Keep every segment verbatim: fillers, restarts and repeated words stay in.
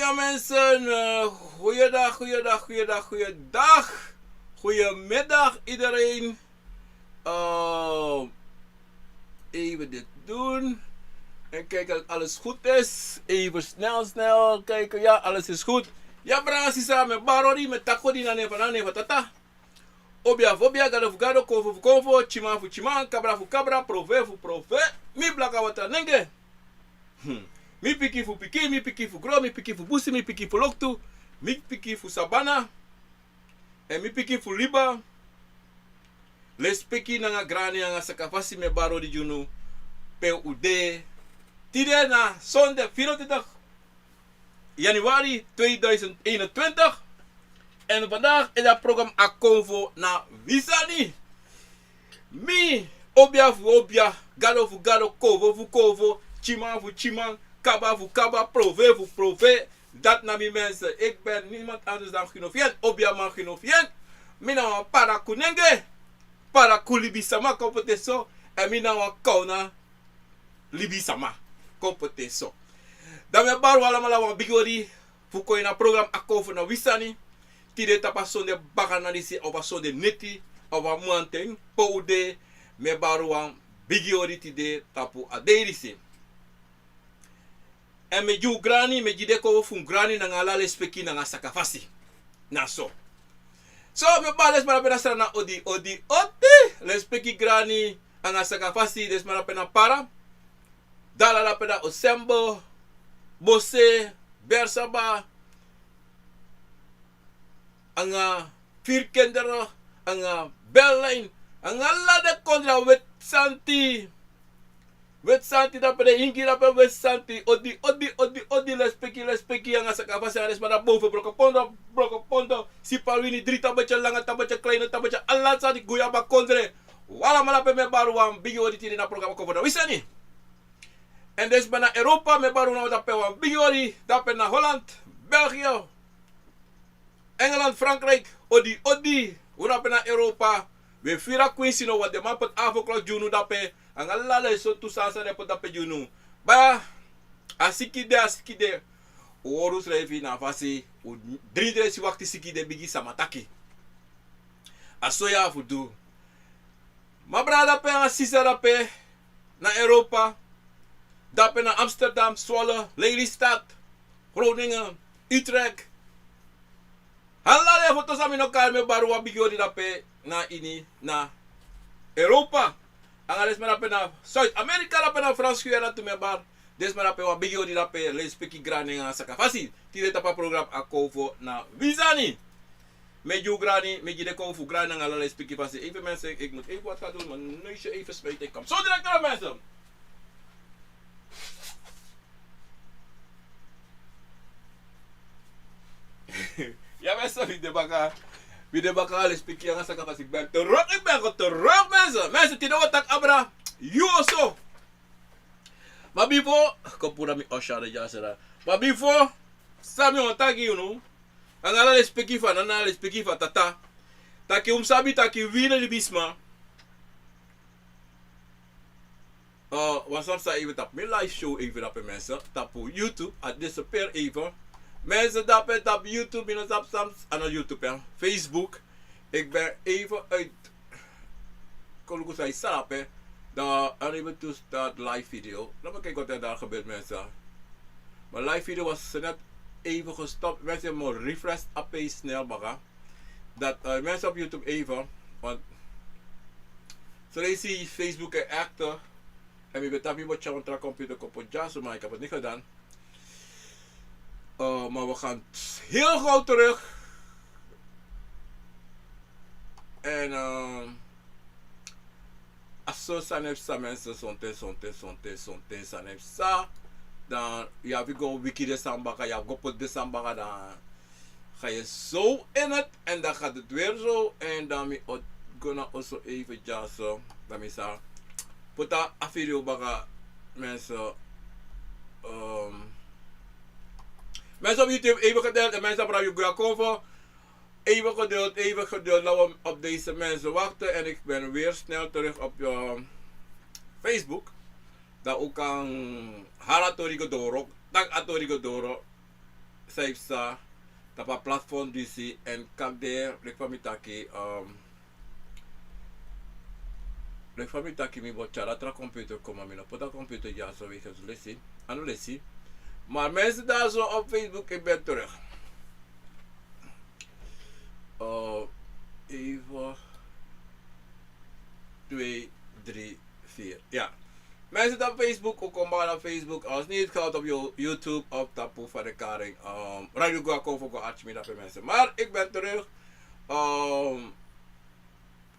Ja, mensen, eh, goeiedag, goeiedag, goeiedag, goeiedag. Goeiemiddag, iedereen. Eh, even dit doen. En kijken dat alles goed is. Even snel, snel kijken. Ja, alles is goed. Ja, brada, sisa, mi e bari odi, mi e taki odi na nen fu, na nen fu tata. Obia fu obia, gado fu gado, konfo fu konfo, tyiman fu tyiman, kabra fu kabra, profe fu profe. Mi blaka watra nenge. Hmm. Mi pikin fu pikin, mi pikin fu gro, mi pikin fu busi, mi pikin fu loktu, mi pikin fu sabana, èn mi pikin fu liba. Lespeki nanga grani nanga sakafasi, mi e bari odi gi unu pe un de. Tide na sonde vierentwintig januari tweeduizend eenentwintig. En vandaag is dat programma Akonfo na Wi Sani. Mi, obia fu obia, gado fu gado, konfo fu konfo, tyiman fu tyiman, kaba fu kaba, profe fu profe. Dat na mi, mensen. Ik ben niemand anders dan Gino Fien, obiaman Gino Fien. Mi na wan paraku nenge, paraku libisama kon poti so. En mi na wan kawna libisama kon poti so. Dan mi e bari un alamala wan bigi odi fu kon ini a programma Akonfo na Wi Sani. Tide tapu a sonde bakana disi, of a sonde neti, of a mamanten, pe un de, mi e bari un wan bigi odi tide tapu a dei disi. Èn mi e gi un grani, mi e gi den konfo fu un grani nanga ala lespeki nanga sakafasi. Na so. So, mi e bari den sma drape na Sranan, odi, odi, odi. Lespeki grani nanga sakafasi, den sma drape na Para. Dala drape na Osembo, Bose, Bersaba, nanga Virkinderen, nanga Berlin, nanga ala den kondre, Weti Santi. Weti Santi drape, den Ingi drape, Weti Santi. Odi, odi, odi, odi, lespeki, lespeki nanga sakafasi, nanga den sma drape boven, Brokopondo, Brokopondo, Sipaliwini, Dri Tabetye, Langa Tabetye, Kleine Tabetye, ala sani, Guyaba kondre. Un alamala drape mi e bari un wan bigi odi tide na programma Akonfo na Wi Sani. Èn den sma na Europa, mi e bari un drape wan bigi odi, drape na Holland, België, Engeland, Frankrijk, odi, odi. Un drape na Europa, wi e firi a kwinsi now, want den man poti half klok gi unu drape, nanga ala den sortu sani san den poti drape gi unu. Baya, a siki de, a siki de. Un hori unsrefi na a fasi, un dringi den si wakti siki de, bigi sama taki. A so yu abi fu du. Mi brada drape nanga sisa drape na Europa, drape na Amsterdam, Zwolle, Lelystad, Groningen, Utrecht. Ala den foto san mi no kari, mi e bari wan bigi odi drape na ini na Europa. Nanga den sma drape na Zuid-Amerika, drape na Frans Guyana tu, mi e bari den sma drape wan bigi odi drape, lespeki grani nanga sakafasi. Tide tapu a programma Akonfo na Wi Sani. Mi e gi un grani, mi e gi den konfo fu grani nanga ala lespeki fasi. Even mensen, ik moet even wat gaan doen, mijn neusje even spuiten. Ik kom zo direct terug, mensen. Ja, mensen, wi de baka. Wi de baka, lespeki nanga sakafasi, ik ben terug, ik ben gewoon terug, mensen. Mensen, tide wi o taki abra, yu oso. Ma bifo, kon puru na mi oso dya, sera. Ma bifo san mi wani taki gi unu, nanga ala lespeki fu a nana, lespeki fu a tata, taki un mus sabi taki wi den libisma, eh, wan sani sa even tapu mi live show even drape, mensen, tapu YouTube, a disappear even. Mensen, drape tapu YouTube, mi no sabi san, a no YouTube, hè. Facebook. Ik ben even uit. Kon luku san yu sabi, hè. Dan unable to start live video. Laat me kijken wat er daar gebeurt, mensen. Mijn live video was net even gestopt. Mensen, je moet refresh, A P snel baka. Dat, eh, mensen op YouTube even. Want zo lees je Facebook en echte. En ik ben tapu mi bo channel tra computer kon poti dya so, maar ik heb het niet gedaan. Eh, maar we gaan heel gauw terug. En, eh, a so sani e psa, mensen, sonten, sonten, sonten, sonten sani e psa. Dan yu abi go wiki den sani baka, yu abi go poti den sani baka, dan ga je zo in het en dan gaat het weer zo. En dan mi o go na oso even dya so. Dan mi sa poti a video baka, mensen. Ehm, mensen op YouTube, even geduld. En mensen op Radio Guya Konfo, even geduld, even geduld. Laten we op deze mensen wachten. En ik ben weer snel terug op, eh, Facebook. Dan un kan hari a tori go doro. Dan a tori go doro. san yu psa tapu a platform disi, èn kande leki fa mi taki, um, leki fa mi taki, mi bo tyari a tra computer kon, ma mi no poti a computer dyaso, wegens lesi, a no lesi. Maar mensen daar zo op Facebook, ik ben terug. Uh, even twee, drie, vier. Ja. Mensen op Facebook, ook om naar Facebook. Als niet, ga op You- YouTube, op tapu van de karing. Um, Radio Guaco voor Go Archie, mensen. Maar ik ben terug. Um,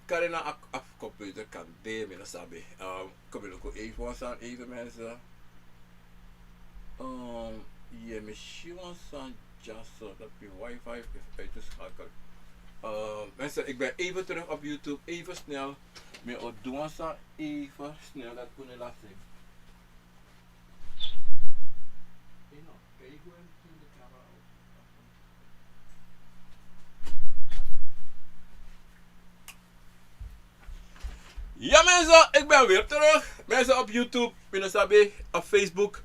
Karina, a, a computer kan de, mi no sabi. Um, computer kon even wan san, even mensen. Um, je misschien wan san, just so dat je wifi is uitgeschakeld. Um, mensen, ik ben even terug op YouTube, even snel. Mi o du wan san even snel, dat kunnen laten. Ja mensen, ik ben weer terug. Mensen op YouTube, mi no sabi, op Facebook.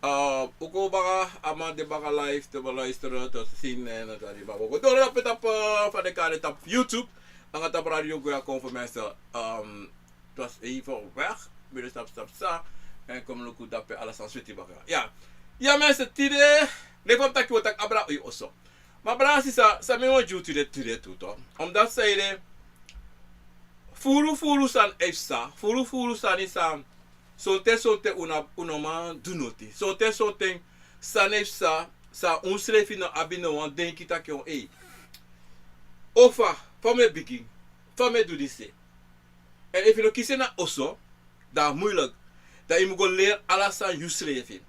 Uh, ook al baga, allemaal de baga live te beluisteren, te zien en te arriba. We gaan door op het op, uh, van de kaart op YouTube. En gaat op Radio Guaco voor mensen. Um, Het was even weg. Binnen stap, stap, sa. En kom luku dape alles aan switi baka. Ja. Ja, mensen, tide. Nek van taki wi o taki abra wi oso. Ma brada, sisa, san mi wani gi un tide, tide tu, toch. Omdat sei de, furu, furu sani e psa. Furu, furu sani san. Sonten, sonten un no, un no man du noti. Sonten, sonten sani e psa, san unsrefi no abi no wan denki taki, o, ei. O fa, fa mi e bigin. Fa mi e du disi. Èn efu yu no kisi en na oso, dan a moeilijk. Dan yu mu go leri ala sani yusrefi.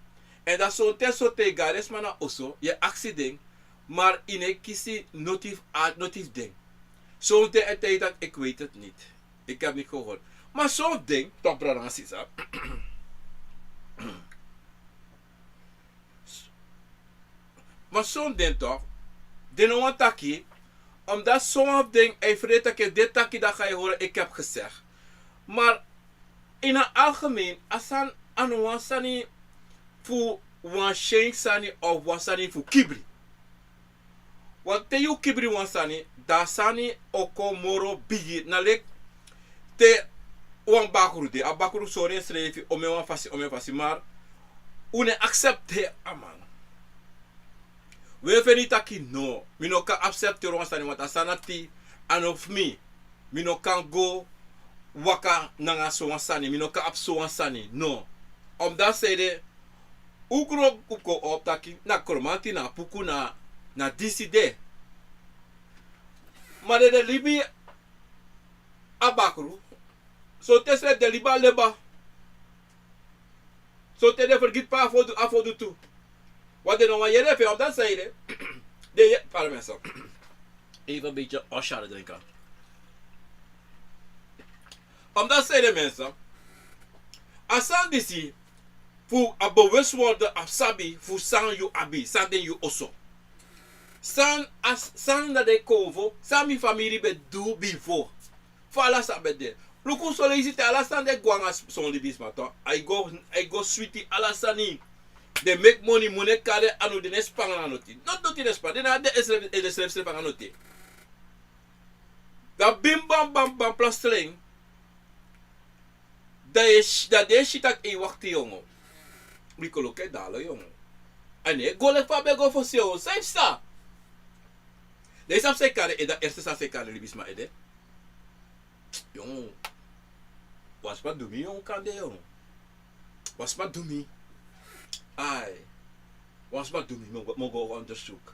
Èn dan sonten, sonten yu go a den sma na oso, yu e aksi den, maar yu no e kisi noti fu, a, noti fu den. Sonten e taigi taki, ik weet het niet. Ik heb niet gehoord. Ma son den, toch, brada nanga sisa. Ma son den toch, den no wani taki, omdat son wan fu den e frede taki, efu den taki, dan ga yu hori, ik heb gezegd. Maar in het algemeen, a sani, a no wan sani fu wan syen sani of wan sani fu kibri. Want te yu kibri wan sani, dan a sani o kon moro bigi. Na leki te wan bakru de, a bakru sori ensrefi omeni wan fasi, omeni fasi, maar un no e aksepteri a man. Un e feni taki no, mi no kan aksepteri wan sani, want a sani dati a no fu mi. Mi no kan go waka nanga sowan sani, mi no kan abi sowan sani, no. Omdat sei de, un grow up, kon op taki na kromanti, na puku, na, na disi de. Ma den de libi a bakru. Sonten srefi den libi a leba. Sonten den fergiti pe a fodu, a fodu tu. Want den no wani yere fu en, omdat sei de, den ye-, pardon mensen. Even een beetje osjare drinken. Omdat sei de mensen, a sani disi, fu a bewust worden, a sabi fu san yu abi, san de ini yu oso. San a, san na den konfo, san mi famiri ben du bifo. Fu ala sani ben de. Luku son leisi te ala sani de go nanga son libisma toch. Ai go, ai go switi ala sani. Den meki moni, moni e kari den anu, den no e span nanga noti. Noti, noti den no e span. Den no e srefi, srefi nanga noti. Dan bim bam bam bam plotseling. Dan yu e si, dan den e si taki, ei, wakti yongo. Mi koloku e dalo yongo. A no e go leki fa a ben e go fosi yongo. San yu psa? Dan yu sabi san e kari ede, a eerste sani san e kari libisma ede. Yongo. Wan sma du mi yongo kande yongo. Wan sma du mi. Ai. Wan sma du mi, mi o go, mi o go onderzoek.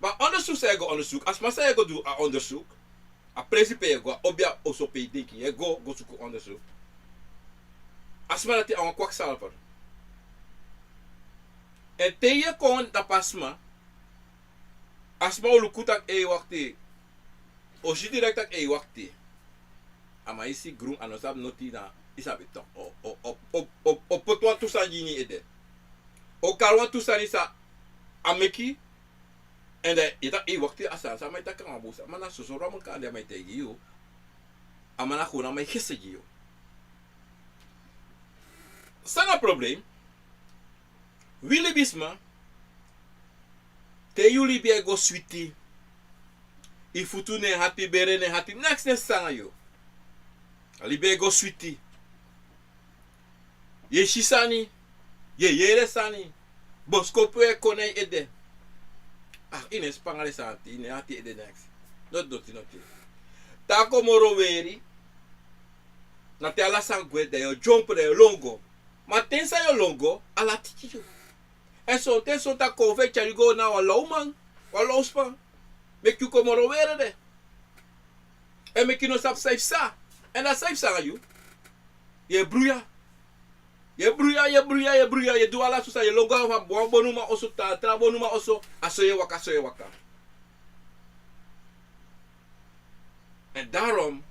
Ma onderzoek san yu e go onderzoek, a sma san yu e go du a onderzoek. A presi pe yu e go, a obi a oso pe yu denki, yu e go, go suku onderzoek. A sma dati a wan kwakzalver. Èn te yu e kon tapu a sma, a sma o luku taki, ei, wakti. O si direkt taki, ei, wakti. A man e si grun, a no sabi noti, na, yu sabi toch. O, o, o poti wantu sani gi ini yu ede. O kari wantu sani san a meki. Èn dan yu e taki, ei, wakti, a sani san a man e taki a wan bun sani. Ma na soso ramel kande a man e taigi yu. A man na gewoon a man e gese gi yu. San na problem? Wi libisma, Te yu libi e go switi, yu futu na en hati, bere na en hati, neks no e sisa nanga yu. A libi e go switi. Yu e si sani, yu e yere sani, boskopu e kon na yu ede. Ah, yu no e span nanga den sani, yu no e hati ede neks. Noti, noti, noti. Te a kon moro weri, na te ala sani gwe, dan yu o dyompo, dan yu o lon go. Ma te san yu o lon go, ala tiki yu. Èn sonten, sonten a konfo e tyari yu go na wan lawman, wan lawspan. Meki yu kon moro weri de. Èn meki yu no sabi san yu psa. Èn dati san yu psa nanga yu. Yu e bruya. Yu e bruya, yu e bruya, yu e bruya. Yu e du ala so sani, yu e lon go na wan bonuman oso, tra, tra bonuman oso. A so yu e waka, a so yu e waka. Èn daarom,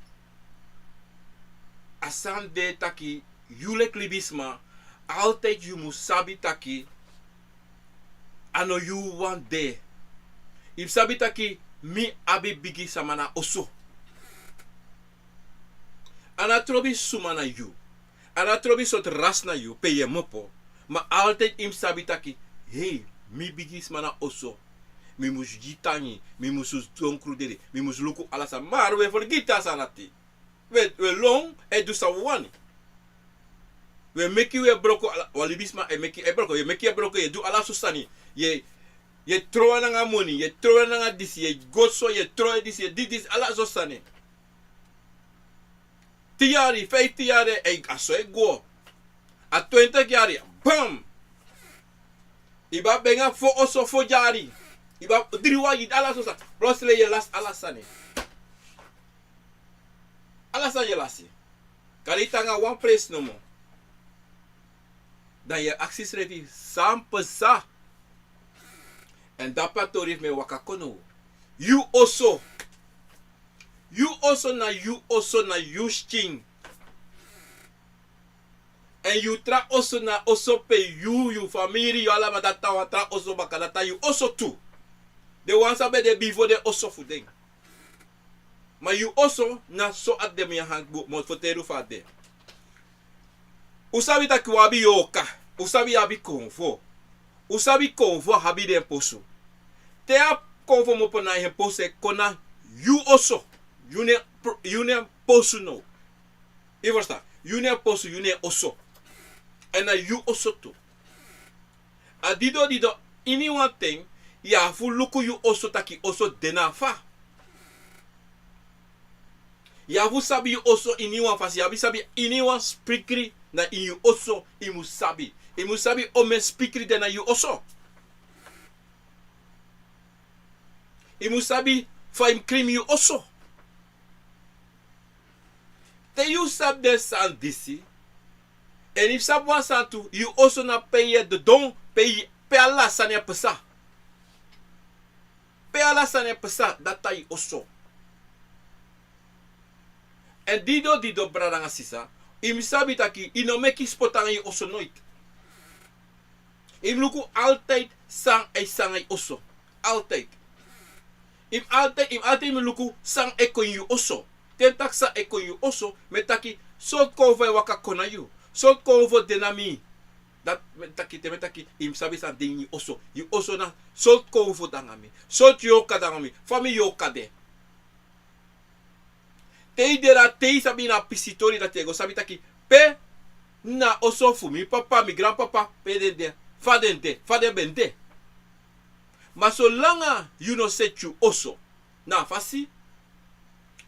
a sani de taki, yu leki libisma, altijd yu mus sabi taki, a no yu wan de. Yu mus sabi taki, mi abi bigi sama na oso. A no trobi suma na yu. A no trobi sortu ras na yu, pe yu e mopo. Ma altijd yu mus sabi taki, hei, mi bigi sma na oso. Mi mus gi tangi, mi mus donkru dede, mi mus luku ala sani. Ma wi e fergiti a sani dati. Wi e, wi e lon e du san wi wani. Wi e meki wi e broko ala, wan libisma e meki e broko, yu e meki e broko, yu e du ala so sani. Yu e, yu e tron nanga moni, yu e tron nanga disi, yu e go so, yu e tron disi, yu e di disi, ala so sani. Tin yari, feifi tin yari, e, a so e go. A twenti yari, bam! Yu ben abi nanga fo oso, fo dyari. Yu ben abi dri wagi, ala so sani. Plotseling yu e lasi ala sani. Ala sani yu e lasi. Kari yu tan nanga wan presi nomo. Dan yu e aksi yusrefi san pasa. Èn dape a tori fu mi e waka kon now. Yu oso. Yu oso na yu oso, na yu skin. Èn yu tra oso na oso pe yu, yu famiri, yu alamala dati na wan tra oso baka, dati na yu oso tu. Den wan san ben de bifo, den oso fu den. Ma yu oso na so a de, mi e hang, mo ferteri fu a de. Un sabi taki un abi yorka, un sabi yu abi konfo. Un sabi konfo abi den posu. Te a konfo mopo na en posu e kon na yu oso. Yu na en pro-, yu na en posu now. Yu e ferstan? Yu na en posu, yu na en oso. Èn na yu oso tu. A didon didon, iniwan ten, yu abi fu luku yu oso taki oso de na fa. Yu abi fu sabi yu oso iniwan fasi, yu abi sabi iniwan spikri na ini yu oso, yu mus sabi. Yu mus sabi omeni spikri de na yu oso. Yu mus sabi fa yu mus krimi yu oso. Te yu sabi den sani disi, èn yu sabi wan sani tu, yu oso na pe yu e dodon, pe yu, pe ala sani e pasa. Pe ala sani e pasa, dati na yu oso. Èn didon didon, brada nanga sisa, yu mus sabi taki yu no meki sipoti nanga yu oso noiti. Yu mus luku altijd san e pasa nanga yu oso. Altijd. Yu mus altijd, yu mus altijd mus luku san e kon ini yu oso. Te mi taki san e kon ini yu oso, mi e taki sortu konfo e waka kon na yu. Sortu konfo de na mi. Dati mi e taki, te mi e taki, yu mus sabi san de ini yu oso. Yu oso na sortu konfo de nanga mi. Sortu yorka de nanga mi. Fa mi yorka de. Te yu de dati, te yu sabi na pisitori dati, yu e go sabi taki pe na oso fu mi papa, mi granpapa, pe den de, fa den de, fa den ben de. Ma solanga yu no seti yu oso na a fasi,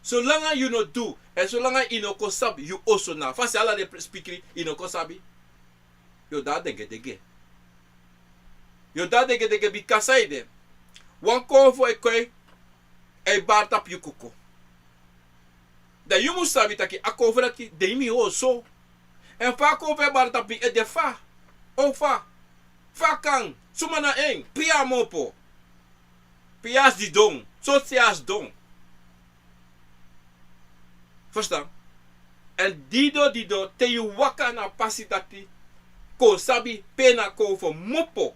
solanga yu no du, èn solanga yu no kon sabi yu oso na a fasi, ala den spikri yu no kon sabi, yu o de na degedege. Yu o de na degedege, bika san ede? Wan konfo e kon e bari tapu yu koko. Dan yu mus sabi taki a konfo dati de ini mi oso. Èn fa a konfo e bari tapu mi ede, fa? O fa? Fa a kan? Suma na en? Pe a mopo? Pe a sidon? Sortu se a sidon? Ferstan? Èn didon didon, te yu waka na a pasi dati, kon sabi pe na a konfo mopo,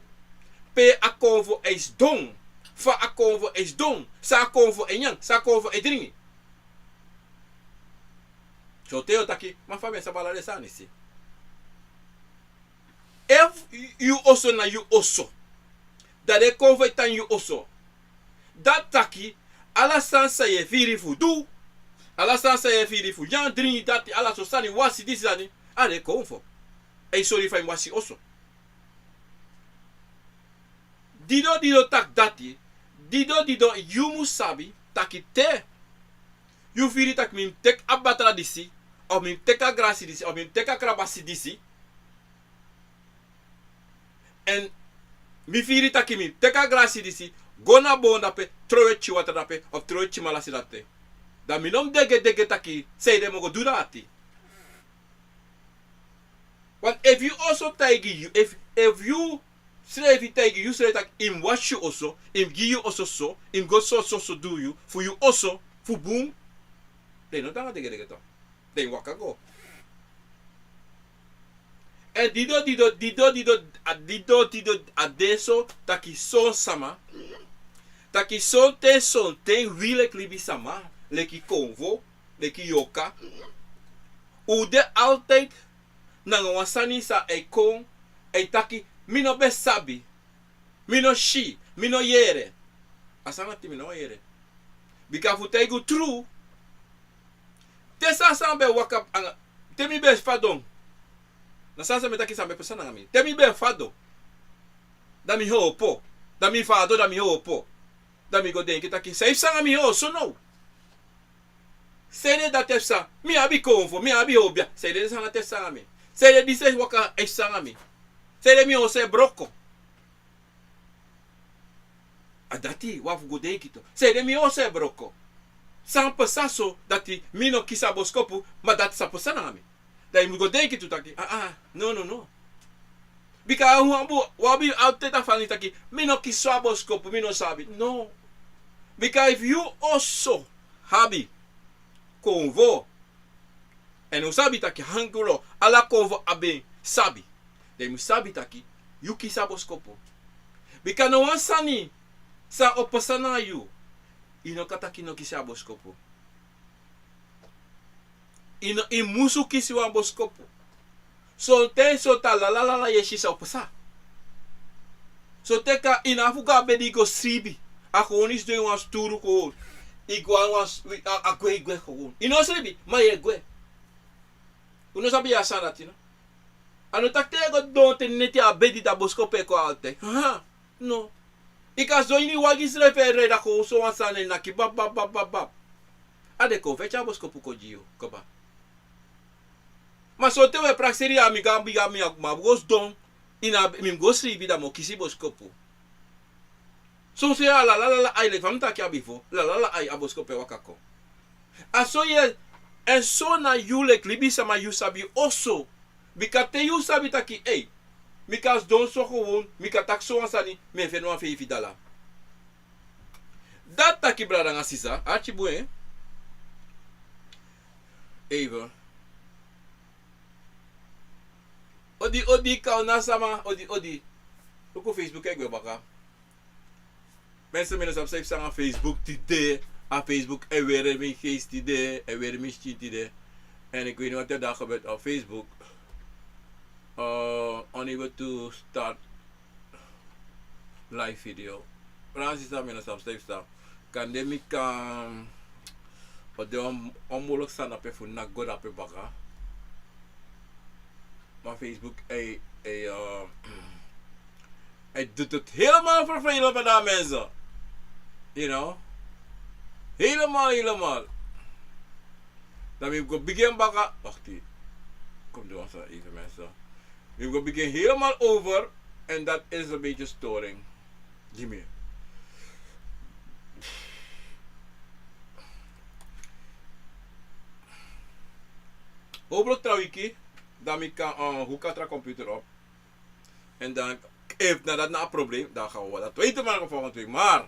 pe a konfo e sidon, fa a konfo e sidon, san a konfo e nyan, san a konfo e dringi. So te yu o taki, ma fa mi e sabi ala den sani disi? Efu yu oso na yu oso, Dan den kon fu e tan yu oso. Dati taki, ala sani san yu e firi fu du, ala sani san yu e firi fu nyan, dringi, dati, ala so sani, wasi disi sani, a den kon fu e sori fa yu wasi oso. Dido dido taki dati, dido dido yu mu sabi taki te yu firi taki mi mu teki a batra disi, of mi mu teki a grasi disi, of mi mu teki a krabasi disi, èn mi firi taki mi mu teki a grasi disi, go na bon dape, trowe tiki watra dape, of trowe tiki malasi dape. Dan mi no mu degedege taki sanede mi o go du dati. Want efu yu oso taigi yu, efu, efu yu srefi taigi yu srefi taki yu mu wasi yu oso, yu mu gi yu oso so, yu mu go so so so du yu, fu yu oso, fu bun, dan yu no tan nanga degedege tu. Dan yu waka go. Èn dido dido, dido dido, a dido dido, a de so taki son sama, taki sonten, sonten wi leki libisama, leki konfo, leki yorka, un de altijd nanga wan sani san e kon, e taki, mi no ben sabi, mi no si, mi no yere. A sani dati mi no wani yere. Bika fu taigi un tru, te san san ben waka anga, te mi ben fadon, na san san mi e taki san ben pasa nanga mi. Te mi ben fadon, dan mi hopo, dan mi fadon, dan mi hopo. Dan mi go denki taki, san e pasa nanga mi oso now? Sanede dati e pasa? Mi abi konfo, mi abi obia. Sanede den sani dati e pasa nanga mi? Sanede disi e waka e pasa nanga mi? Sanede mi oso e broko? A dati wan fu go denki tu. Sanede mi oso e broko? San pasa so dati mi no kisi a boskopu, ma dati sa pasa nanga mi? Dan yu mu go denki tu taki, ah, ah, no, no, no. Bika a wan bun, wan bun altijd a fani taki, mi no kisi a boskopu, mi no sabi. No. Bika efu yu oso abi konfo, èn un sabi taki hankulo, ala konfo abi en sabi, dan yu mu sabi taki yu kisi a boskopu. Bika no wan sani san o pasa nanga yu, yu no kan taki yu no kisi a boskopu. Yu no, yu musu kisi wan boskopu. Sonten, sonten a lala lala yu e si san o pasa. Sonten kan yu no abi fu go a bedi go sribi. A kon yu sidon ini wan sturu kon. Yu go a wan s-, a, a gwe, yu gwe kon. Yu no sribi, ma yu e gwe. Un no sabi a sani dati, no? A no taki te yu e go didon te neti a bedi, dan boskopu e kon altijd. Haha. No. Yu kan sidon ini wagi srefi e ride, a kon so wan sani e naki bab, bab, bab, bab, bab. A de kon feti a boskopu kon gi yu kaba. Ma sonten un e prakseri, ya mi go, mi go, mi go sidon ini a, mi go sribi, dan mi o kisi boskopu. Sonso ya lala lala ai, leki fa mi taki a bifo, lala lala ai, a boskopu e waka kon. A so yu e, èn so na yu leki libisama yu sabi oso. Bika te yu sabi taki, ei, mi kan sidon so gewoon, mi kan taki so wan sani, mi e feni wan feifi dala. Dati taki brada nanga sisa, arki bun, eh? Even. Odi, odi, kawna sama, odi, odi. Luku Facebook e gwe baka. Mensen, mi no sabi san e pasa nanga Facebook tide. A Facebook e weri mi geest tide, e weri mi skin tide. En ik weet niet wat er daar gebeurt op Facebook. Uh, unable to start live video. Francis, mi no sabi san e pasa. Kande mi kan o de wan, wan moeilijk sani dape fu naki go dape baka. Maar Facebook, hij, hij, eh, hij doet het helemaal vervelend vandaag, mensen. You know? Helemaal, helemaal. Dan mi go begin baka. Wacht hier. Kom, doe ons even, mensen. Mi go begin helemaal over. En dat is een beetje storing. Jimmy. Hopelijk trouwens, dan mi kan, eh, hoek a tra computer op. En dan, efu na dati na a probleem, dan gaan we dat weten, maar volgende week. Maar,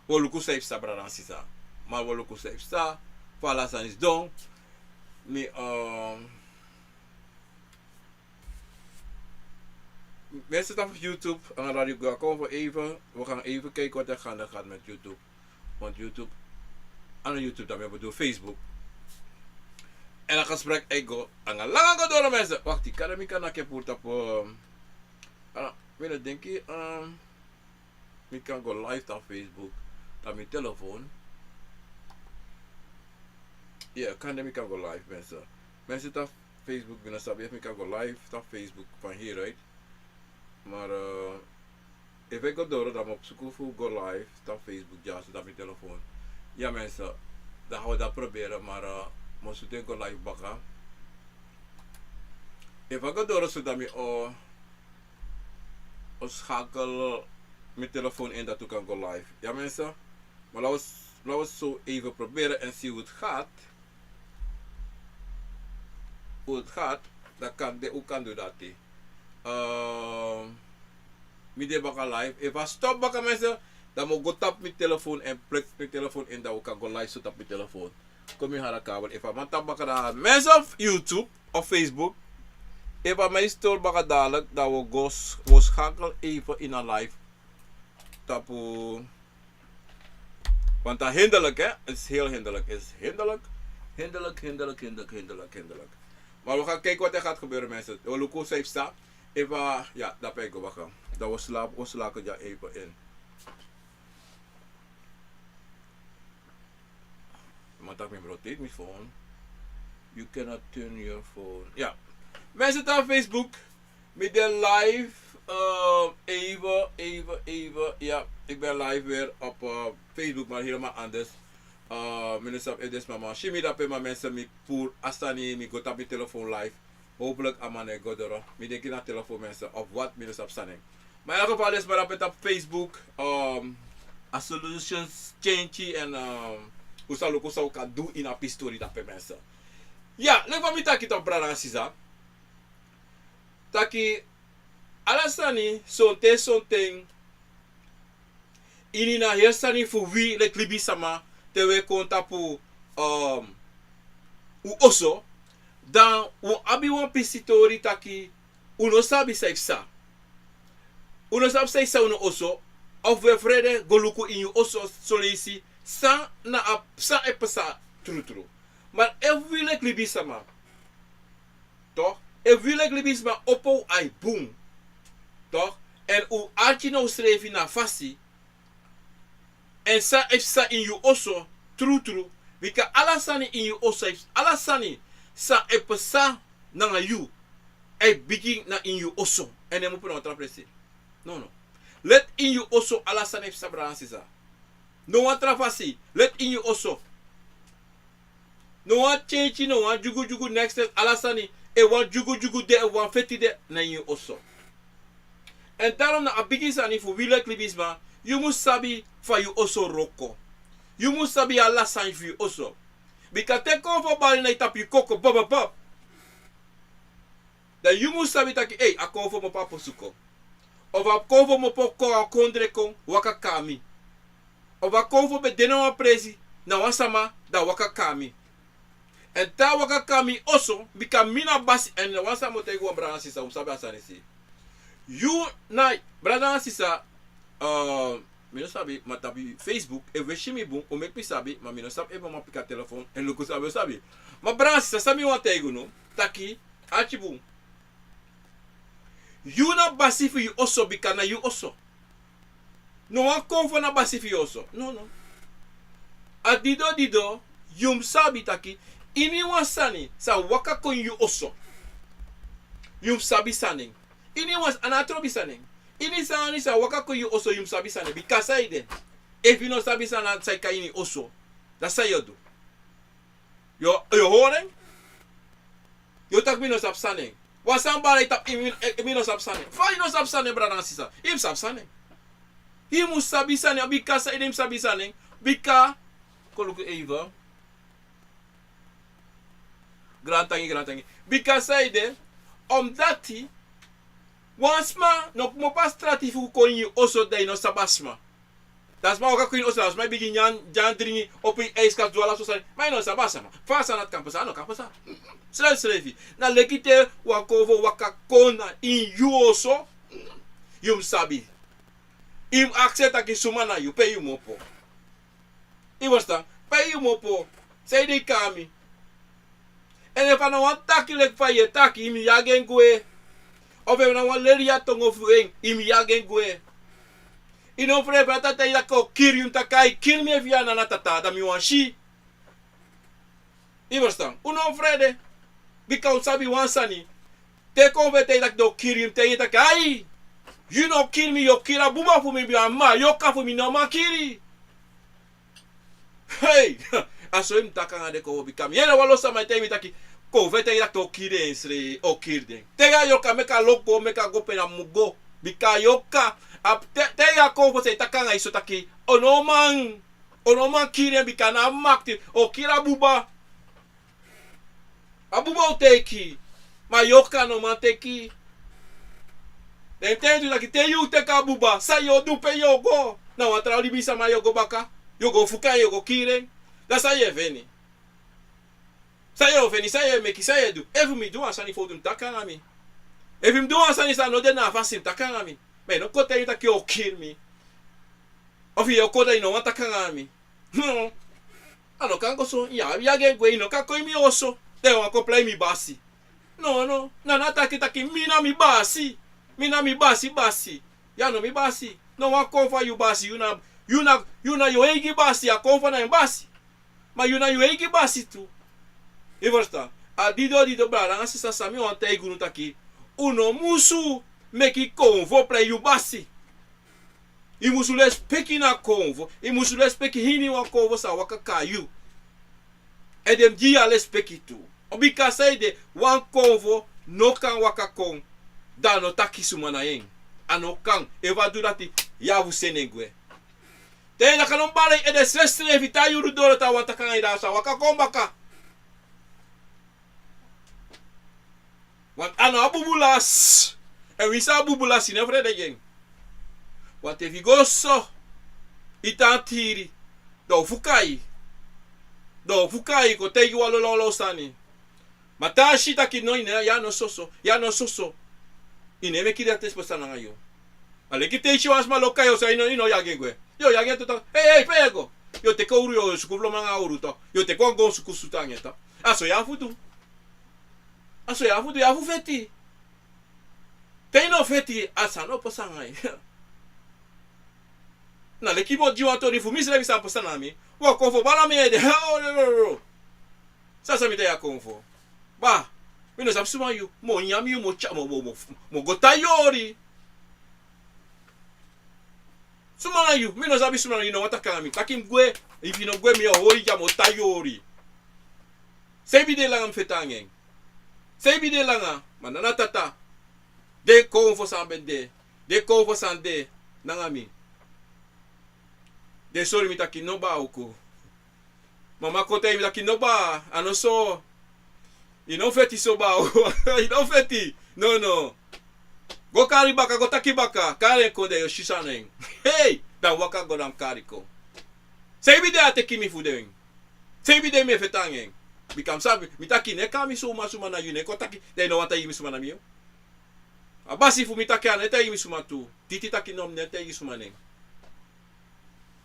we luku san e pasa, brada nanga sisa. Maar we luku san e pasa, fa ala sani sidon. Mi, eh, Mensen, dan YouTube en radio go, kom voor even. We gaan even kijken wat er gaande gaat met YouTube. Want YouTube, aan YouTube, dan hebben we door Facebook. En dan gesprek, ik go, aan de lange go door, mensen. Wacht, ik kan hem, ik kan een keer poort op, ehm, ah, wil het, denk ik, ehm, Mi kan go live na Facebook na mi telefoon. Ya, kande mi kan go live, mensen. Mensen na Facebook, mi no sabi efu mi kan go live na Facebook van hieruit. Maar eh, efu e go doro, dan mi o suku fu go live na Facebook, dyaso na mi telefoon. Ya, mensen, dan gaan we dat proberen, maar eh, mi o suku go live baka. Efu a go doro so, dan mi o o schakel mi telefoon in, dat u kan go live. Ja, mensen. Maar laten we, laten we het zo even proberen en zien hoe het gaat. Hoe het gaat. Dat kan de, hoe kan u dat? Ehm, mi de baka live. Efu a stop baka, mensen, dan mi o go tapu mi telefoon en pluk mi telefoon in, dat u kan go live zo tapu mi telefoon. Kon mi hara kabel. Efu a man tapu baka, dan mensen of YouTube of Facebook. Efu a man e stori baka dadelijk, dan we go s-, we schakel even in a live. Tapu. Want dat hinderlijk, hè? Is heel hinderlijk. Is hinderlijk. Hinderlijk, hinderlijk, hinderlijk, hinderlijk, hinderlijk. Maar we gaan kijken wat er gaat gebeuren, mensen. We look hoe safe staat. Efu a, ja, dat ben ik wachten. Dan we slapen, we slapen ja even in. Maar dat mijn brood deed mijn phone. You cannot turn your phone. Ja. Mensen na Facebook. Mi de live. Eh, even, even, even. Ja, ik ben live weer op eh, Facebook, maar helemaal anders. Eh, mi no sabi efu den sma man si mi drape, maar mensen, mi puru a sani, mi go tapu mi telefoon live. Hopelijk a man e go doro. Mi denki na telefoon, mensen, of wat, mi no sabi sani. Maar in elk geval, den sma drape tapu Facebook. Ehm, a solutions change en ehm, un sa luku san un kan du ini a pisi tori drape, mensen. Ya, leki fa mi taki, toch, brada nanga sisa. Taki, ala sani, sonten, sonten, ini na heri sani fu wi leki libisama, te wi e kon tapu, um, un oso, dan un abi wan pisi tori taki un no sabi san e psa. Un no sabi san e psa ini un oso, of wi e frede go luku ini un oso, son leisi san na a, san e psa trutru. Ma efu wi leki libisama, toch, efu wi leki libisma opo un ai bun, toch, èn un arki na unsrefi na a fasi, èn san e psa ini yu oso, trutru, bika ala sani ini yu oso, ala sani san e psa nanga yu, e bigin na ini yu oso, èn no e mupu na wan tra presi. No, no. Leti ini yu oso ala sani e psa, brada nanga sisa. No wan tra fasi, leti ini yu oso. No wan tyentyi, no wan dyugudyugu, neks, neks, ala sani. Efu wan dyugudyugu de, efu wan feti de, na ini yu oso. Èn daarom na a bigi sani fu wi leki libisma, yu mus sabi fa yu oso wroko. Yu mus sabi ala sani fu yu oso. Bika te konfo bari na yu tapu yu koko, bobobob. Dan yu mus sabi taki, ei, a konfo mu opo a posu kon. Of a konfo mu opo kon a kondre kon, waka kon na mi. Of a konfo ben de na wan presi, na wan sama, dan waka kon na mi. Èn te a waka kon na mi oso, bika mi na basi, èn na wan sani mi o taigi wan brada nanga sisa, un mus sabi a sani disi. Yu na brada nanga sisa, eh, mi no sabi, ma tapu Facebook, efu un e si mi bun, un meki mi sabi, ma mi no sabi efu mi man piki a telefoon, èn luku san mi o sabi. Ma brada nanga sisa, san mi wani taigi unu, taki, arki bun. Yu na basi fu yu oso, bika na yu oso. No wan konfo na basi fu yu oso. No, no. A dido dido, yu mus sabi taki, ini wan sani sa waka kon yu oso, yu mus sabi san na en. Ini wan s-, a no trobi sani. Ini sani sa waka kon yu oso, yu mus sabi san na en. Bika san ede? Efu yu no sabi san na, san e kon ini oso, dan san yu o du? Yu o, yu o hori en? Yu o taki mi no sabi san na en. Wan sani bari e taki mi, eh, mi no sabi san na en. Fa yu no sabi san na en, brada nanga sisa? Yu mus sabi san na en. Yu mus sabi san na en. Bika san ede yu mus sabi san na en? Bika, kon luku even. Grantangi, grantangi. Bika san ede, omdati wan sma no kmopo a strati fu kon ini yu oso dan yu no sabi a sma. Dan a sma waka kon ini oso, dan a sma e bigin nyan, nyan, dringi, opo yu ijskast, du ala sortu sani. Ma yu no sabi a sma. Fa a sani dati kan pasa? A no kan pasa. Srefsrefi. Na leki te wan konfo waka kon na ini yu oso, yu mus sabi. Yu mus aksi en taki suma na yu, pe yu mu opo. Yu ferstan? Pe yu mu opo? San ede yu kon na mi? Èn efu a na wan taki leki fa yu e taki, yu mus yagi en gwe. Of efu a na wan leli yu a tongo fu en, yu mus yagi en gwe. I no frede, fa a tata e taki o kiri yu, mi taki ai kiri mi efu yu a nana tata, dan mi wani si. I ferstan? Un no frede. Bika un sabi wan sani. Te kon fu e taki den o kiri yu, mi taigi en taki ai, yu no kiri mi, yu o kiri a buba fu mi, a mama, yu o kan fu mi no man kiri. Hei! A so yu mu taki anga den kon fu, bika mi yere wan lo sama e taigi mi taki, kon fu e taki den o kiri en sre, o kiri den. Te yu a yorka, meki a lo go, meki a go pe na mu go. Bika yorka, a te, te yu a kon fu e taki anga yu so taki, o no man, o no man kiri en bika na a makti, o kiri a buba. A buba o teki, ma yorka no man teki. Den ten tu taki te yu teki a buba, san yu o du, pe yu o go? Na wan tra libisama yu o go baka, yu o go fuka en, yu o go kiri en. Dan san yu e feni? San yu o feni, san yu e meki, san yu e du? Efu mi du wan sani fowtu, mi taki anga mi. Efu mi du wan sani san no de na a fasi, mi taki anga mi. Ma yu no kon taigi mi taki yu o kiri mi. Efu yu o kon dan yu no wani taki anga mi. No. A no kan go so, yu abi yu a gen gwe, yu no kan kon ini mi oso. Dan yu wani kon plei mi basi. No, no. Na, na taki taki mi na mi basi. Mi na mi basi, basi. Yu a no mi basi. No wan kon fu yu basi, yu na, yu na, yu na yu eigi basi, a kon fu na en basi. Ma yu na yu eigi basi tu. I ferstan? A dido dido brada anga sisa, san mi wani taigi unu taki, un no musu meki konfo plei yu basi. I musu lespeki na konfo, i musu lespeki hiniwan konfo san waka kon na yu. Èn den mu gi yu a lespeki tu. Bika saide, wan konfo no kan waka kon, dan a no taki suma na en. A no kan, efu a du dati, yu abi fu seni en gwe. Te yu no kan no bari ede srefsrefi, te a yuru doro, te a wani taki anga yu, dan a sa waka kon baka. Want a no abi bubu lasi. Èn winsi a abi bubu lasi, yu no e frede gi en. Want efu yu go so, yu tan tiri, dan a o fuka yu. Dan a o fuka yu, kon taigi wan lawlaw sani. Ma te a si taki no, yu no, yu a no soso, yu a no soso, yu no e meki dati pasa nanga yu. A leki te yu si wan sma lobi kon na yu, so yu no, yu no yagi en gwe. Yu o yagi en tu tok. Hei, hei, pe yu e go? Yu o teki owru, yu o suku fromu nanga owru tok. Yu o teki wan go suku sutu anga en tok. A so yu abi fu du. A so yu abi fu du, yu abi fu feti. Te yu no feti, a sani no o pasa nanga yu. Na leki mi o gi wan tori fu mi srefi san pasa na mi. Wan konfo bari na mi ede. Ha, o, lo, lo, lo. San, san mi taigi a konfo? Ba, mi no sabi suma yu. Mi o nyan yu, mi o tya, mi o, mi o, mi o, mi o go tan yori. Suma na yu? Mi no sabi suma na yu, yu no wani taki anga mi. Taki mi gwe, efu yu no gwe, mi o hori yu dya, mi o tan yori. San yu ben de langa mi feti anga en? San yu ben de langa? Ma nana tata, den konfo san ben de, den konfo san de nanga mi, den sori mi taki no, baa, uku. Mama kon taigi mi taki no, baa, a no so. Yu no feti so, baa, o. Yu no feti. No, no. Go kari baka, go taki baka. Kari en kon, dan yu o si san na en. Hei! Dan waka go, dan kari kon. San yu ben de a teki mi fu den? San yu ben de mi e feti anga en? Bika mi sabi, mi taki yu no e kai mi suma suma na yu, yu no e kon taki, dan yu no wani taigi mi suma na mi, yu. A basi fu mi taki a no e taigi mi suma tu. Titi taki no, mi no e taigi suma nen.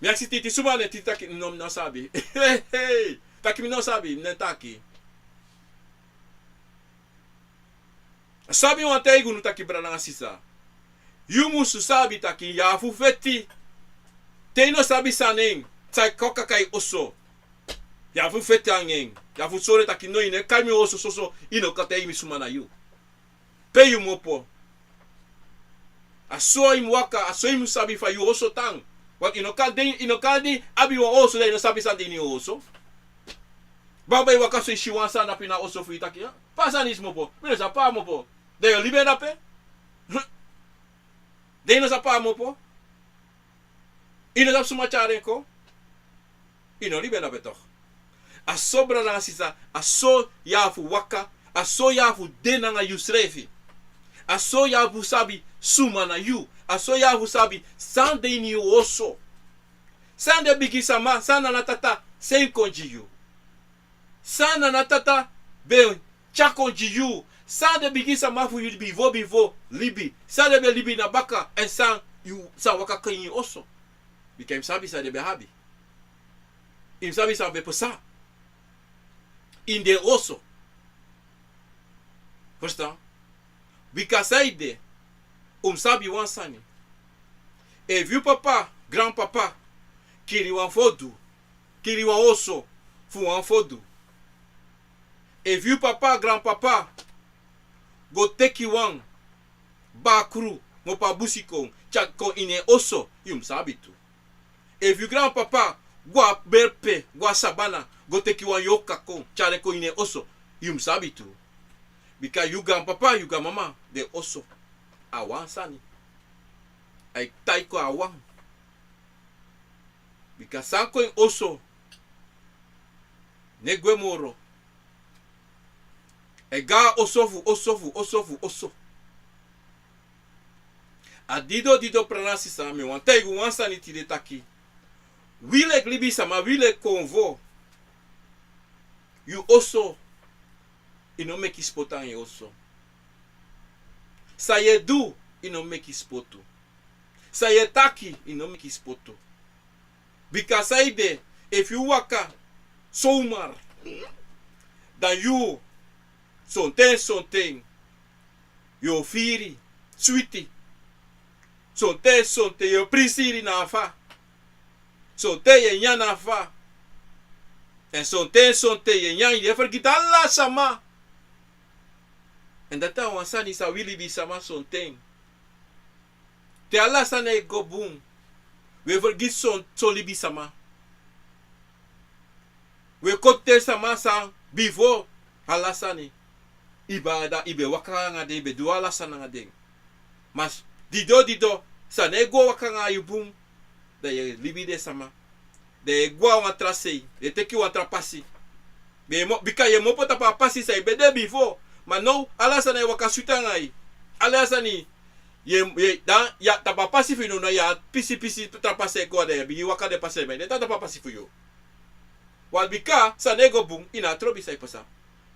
Mi aksi Titi suma nen, Titi taki no, mi no sabi. Hei, hei. Taki mi no sabi, mi no e taki. San mi wani taigi unu taki, brada nanga sisa, yu musu sabi taki yu abi fu feti. Te yu no sabi san na en, san e kon kaka yu oso, yu abi fu feti anga en. Yu abi fu sori en taki no, yu no e kai mi oso soso, yu no kan taigi mi suma na yu. Pe yu mu opo. A so yu mu waka, a so yu mu sabi fa yu oso tan. Want yu no kan de, yu no kan de abi wan oso, dan yu no sabi san de ini yu oso. Baba, yu waka so, yu si wan sani ape na oso fu yu, taki, ya, pe a sani disi mu opo. Mi no sabi pe a mu opo. Dan yu o libi en dape. Dan yu no sabi pe a mu opo. Yu no sabi suma tyari en kon. Yu no libi en dape tok. A so, brada nanga sisa, a so yu abi fu waka, a so yu abi fu de nanga yusrefi. A so yu abi fu sabi suma na yu, a so yu abi fu sabi san de ini yu oso. San den bigi sama, san nana tata seni kon gi yu. San nana tata ben tyari kon gi yu. San den bigi sama fu yu bifo bifo libi. San den ben libi na baka, èn san yu, san waka kon ini yu oso. Bika yu mu sabi san den ben abi. Yu mu sabi san ben pasa ini den oso. Verstaan? Bika saide, un mu sabi wan sani. Efu yu papa, granpapa, kiri wan fodu, kiri wan oso fu wan fodu. Efu yu papa, granpapa, go teki wan bakru, kmopo a busi kon, tyari kon ini en oso, yu mus sabi tu. Efu yu granpapa go a berpe, go a sabana, go teki wan yoka kon, tyari en kon ini en oso, yu mus sabi tu. Bika yu granpapa, yu granmama, den oso a wan sani. Ai tai kon a wan. Bika san kon ini oso, no e gwe moro. E go a oso fu oso fu oso fu oso. A dido dido, brada nanga sisa, mi wani taigi un wan sani tide taki, wi leki libisama, wi leki konfo, yu oso, yu no meki spotu nanga yu oso. San yu e du, yu no meki spotu. San yu e taki, yu no meki spotu. Bika saide, efu yu waka zomaar, dan yu, sonten sonten yu o firi switi. Sonten sonten yu o prisiri na afa. Sonten yu e nyan na afa. Èn sonten sonten yu e nyan, yu e fergiti ala sama. Èn dati a wan sani san wi libisama sonten. Te ala sani e go bun, wi e fergiti son, son libisama. Wi e koti den sama san bifo ala sani, i be, da i be waka nanga den, i be du ala sani nanga den. Ma dido dido, san no e go waka nanga yu bun, dan yu e libi den sama. Dan yu e go a wan tra sei, yu e teki wan tra pasi. Be mo, bika yu e mopo tapu a pasi san yu be de bifo. Ma now, ala sani e waka switi nanga yu. Ala sani, yu e, yu e, dan, ya, tapu a pasi fu yu now, na yu a pisi pisi tra pasi e go, dan yu e bigin waka den pasi, ma yu no e tan tapu a pasi fu yu. Wan bika, san no e go bun, yu no e trobi san e pasa.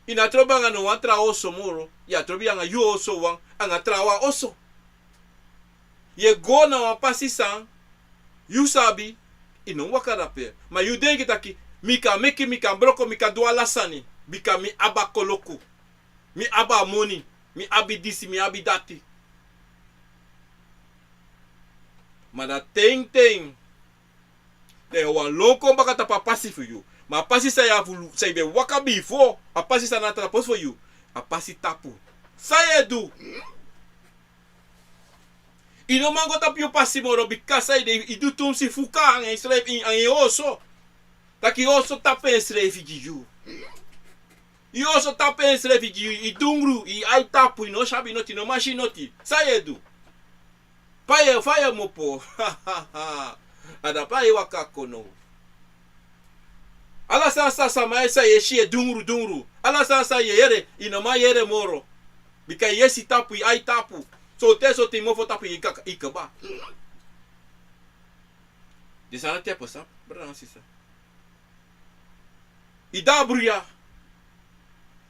Yu no e trobi nanga no wan tra oso moro, yu e trobi nanga yu oso wan, nanga trawan oso. Yu e go na wan pasi san yu sabi, yu no waka dape. Ma yu denki taki, mi kan meki, mi kan broko, mi kan du ala sani. Bika mi abi a koloku. Mi abi a moni. Mi abi disi, mi abi dati. Ma dan ten ten, dan yu wani lon kon baka tapu a pasi fu yu. Ma a pasi san yu abi, san yu be waka bifo, a pasi san na tapu fu yu, a pasi tapu. San yu e du? Yu no man go tapu yu pasi moro, bika saide, yu du tumsi fuka nanga yusrefi, nanga yu oso. Taki yu oso tapu ensrefi gi yu. Yu oso tapu ensrefi gi yu, yu dungru, yu ai tapu, yu no sabi noti, yu no man si noti. San yu e du? Fa yu, fa yu e mopo? A dape yu e waka kon now. Ala sani san sama e, san yu e si, yu e dungru dungru. Ala sani san yu e yere, yu no man yere moro. Bika yu yesi tapu, yu ai tapu. Sonten sonten yu mofo tapu, yu kaka, yu kaba. Den sani dati e pasa, brada nanga sisa. Yu de a bruya.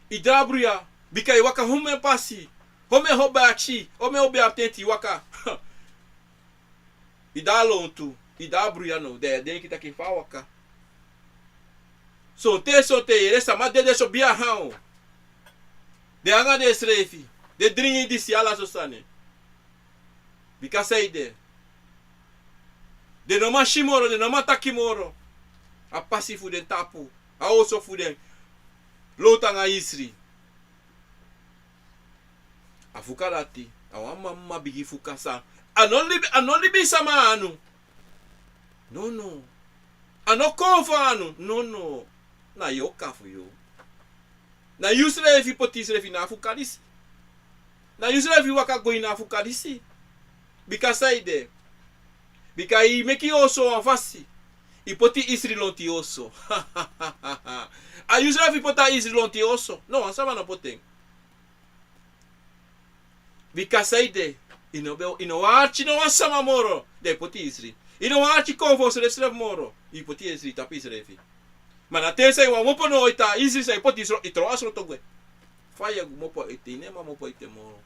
Yu de a bruya. Bika yu waka homeni pasi. Homeni hobe akisi. Homeni hobe atenti yu waka. Yu de a lontu. Yu de a bruya now. Dan yu e denki taki fa a waka. Sonten sonten yu e yere sama dede so bia han o. Den anga densrefi. Den dringi disi, ala so sani. Bika saide? Den no man si moro, den no man taki moro. A pasi fu den tapu, a oso fu den, lontu anga isri. A fuka dati, a wan mama bigi fuka san. A no libi, a no libisama anu. Nono. A no konfo anu. Nono. Na yoka fu yu. Na yusrefi poti yusrefi na a fuka disi. Na yusrefi waka go ini a fuka disi. Bika saide? Bika yu meki yu oso wan fasi. Yu poti isri lontu yu oso. A yusrefi poti a isri lontu yu oso. No wan sama no poti en. Bika saide? Yu no be, yu no wani arki no wan sama moro. Dan yu poti isri. Yu no wani arki konfo srefsrefi moro. Yu poti isri tapu yusrefi. Ma na ten san yu wani mopo now, yu tan isri san yu poti, yu tron, yu tron a sroto gwe. Fa yu e mopo ete, yu no e man mopo ete moro.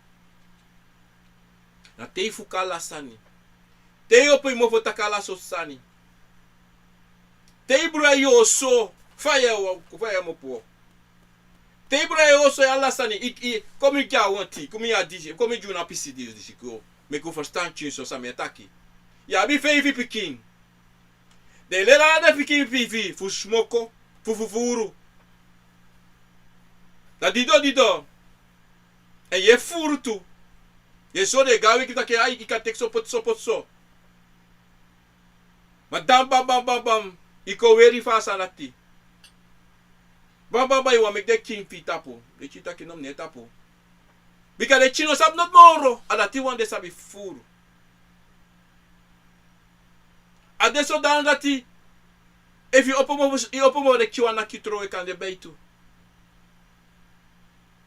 Na te yu fuka ala sani. Te yu opo yu mofo taki ala so sani. Te yu bruya yu oso, fa yu e wa-, fa yu e mopo. Te yu bruya yu oso, ala sani, i, i, kon mi gi a wanti, kon mi gi a disi, kon mi gi unu a pisi disi, disi kon. Meki un ferstan pikinso san mi e taki. Yu abi feifi pikin. Den e leri ala den pikin fu yu fu smoko, fu fufuru. Da dido dido. Èn yu e fufuru tu. Yu e sori den e go a weki taki ai, yu kan teki so poti so poti so. Ma dan bam bam bam bam, yu kon weri fu a sani dati. Bam bam bam, yu wani meki den pikin fu yu tapu. Den pikin taki no, mi no e tapu. Bika den pikin no sabi noti moro, a dati wan den sabi fufuru. A de so dan dati, efu yu opo mofo, yu opo mofo, den pikin wani naki yu trowe kande beitu.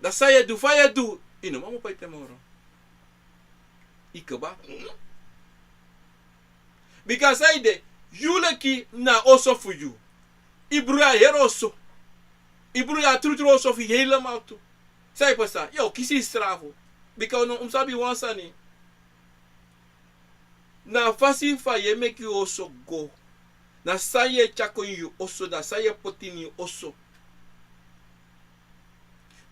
Da san yu e du, fa yu e du, yu no man opo ete moro. Yu kaba. Bika san ede, yu leki na oso fu yu. Yu bru a heri oso. Yu bru a trutru oso fu yu helemaal tu. San e pasa, yu o kisi yu strafu. Bika un no, un sabi wan sani. Na a fasi fa yu e meki yu oso go. Na san yu e tyari kon ini yu oso, na san yu e poti ini yu oso.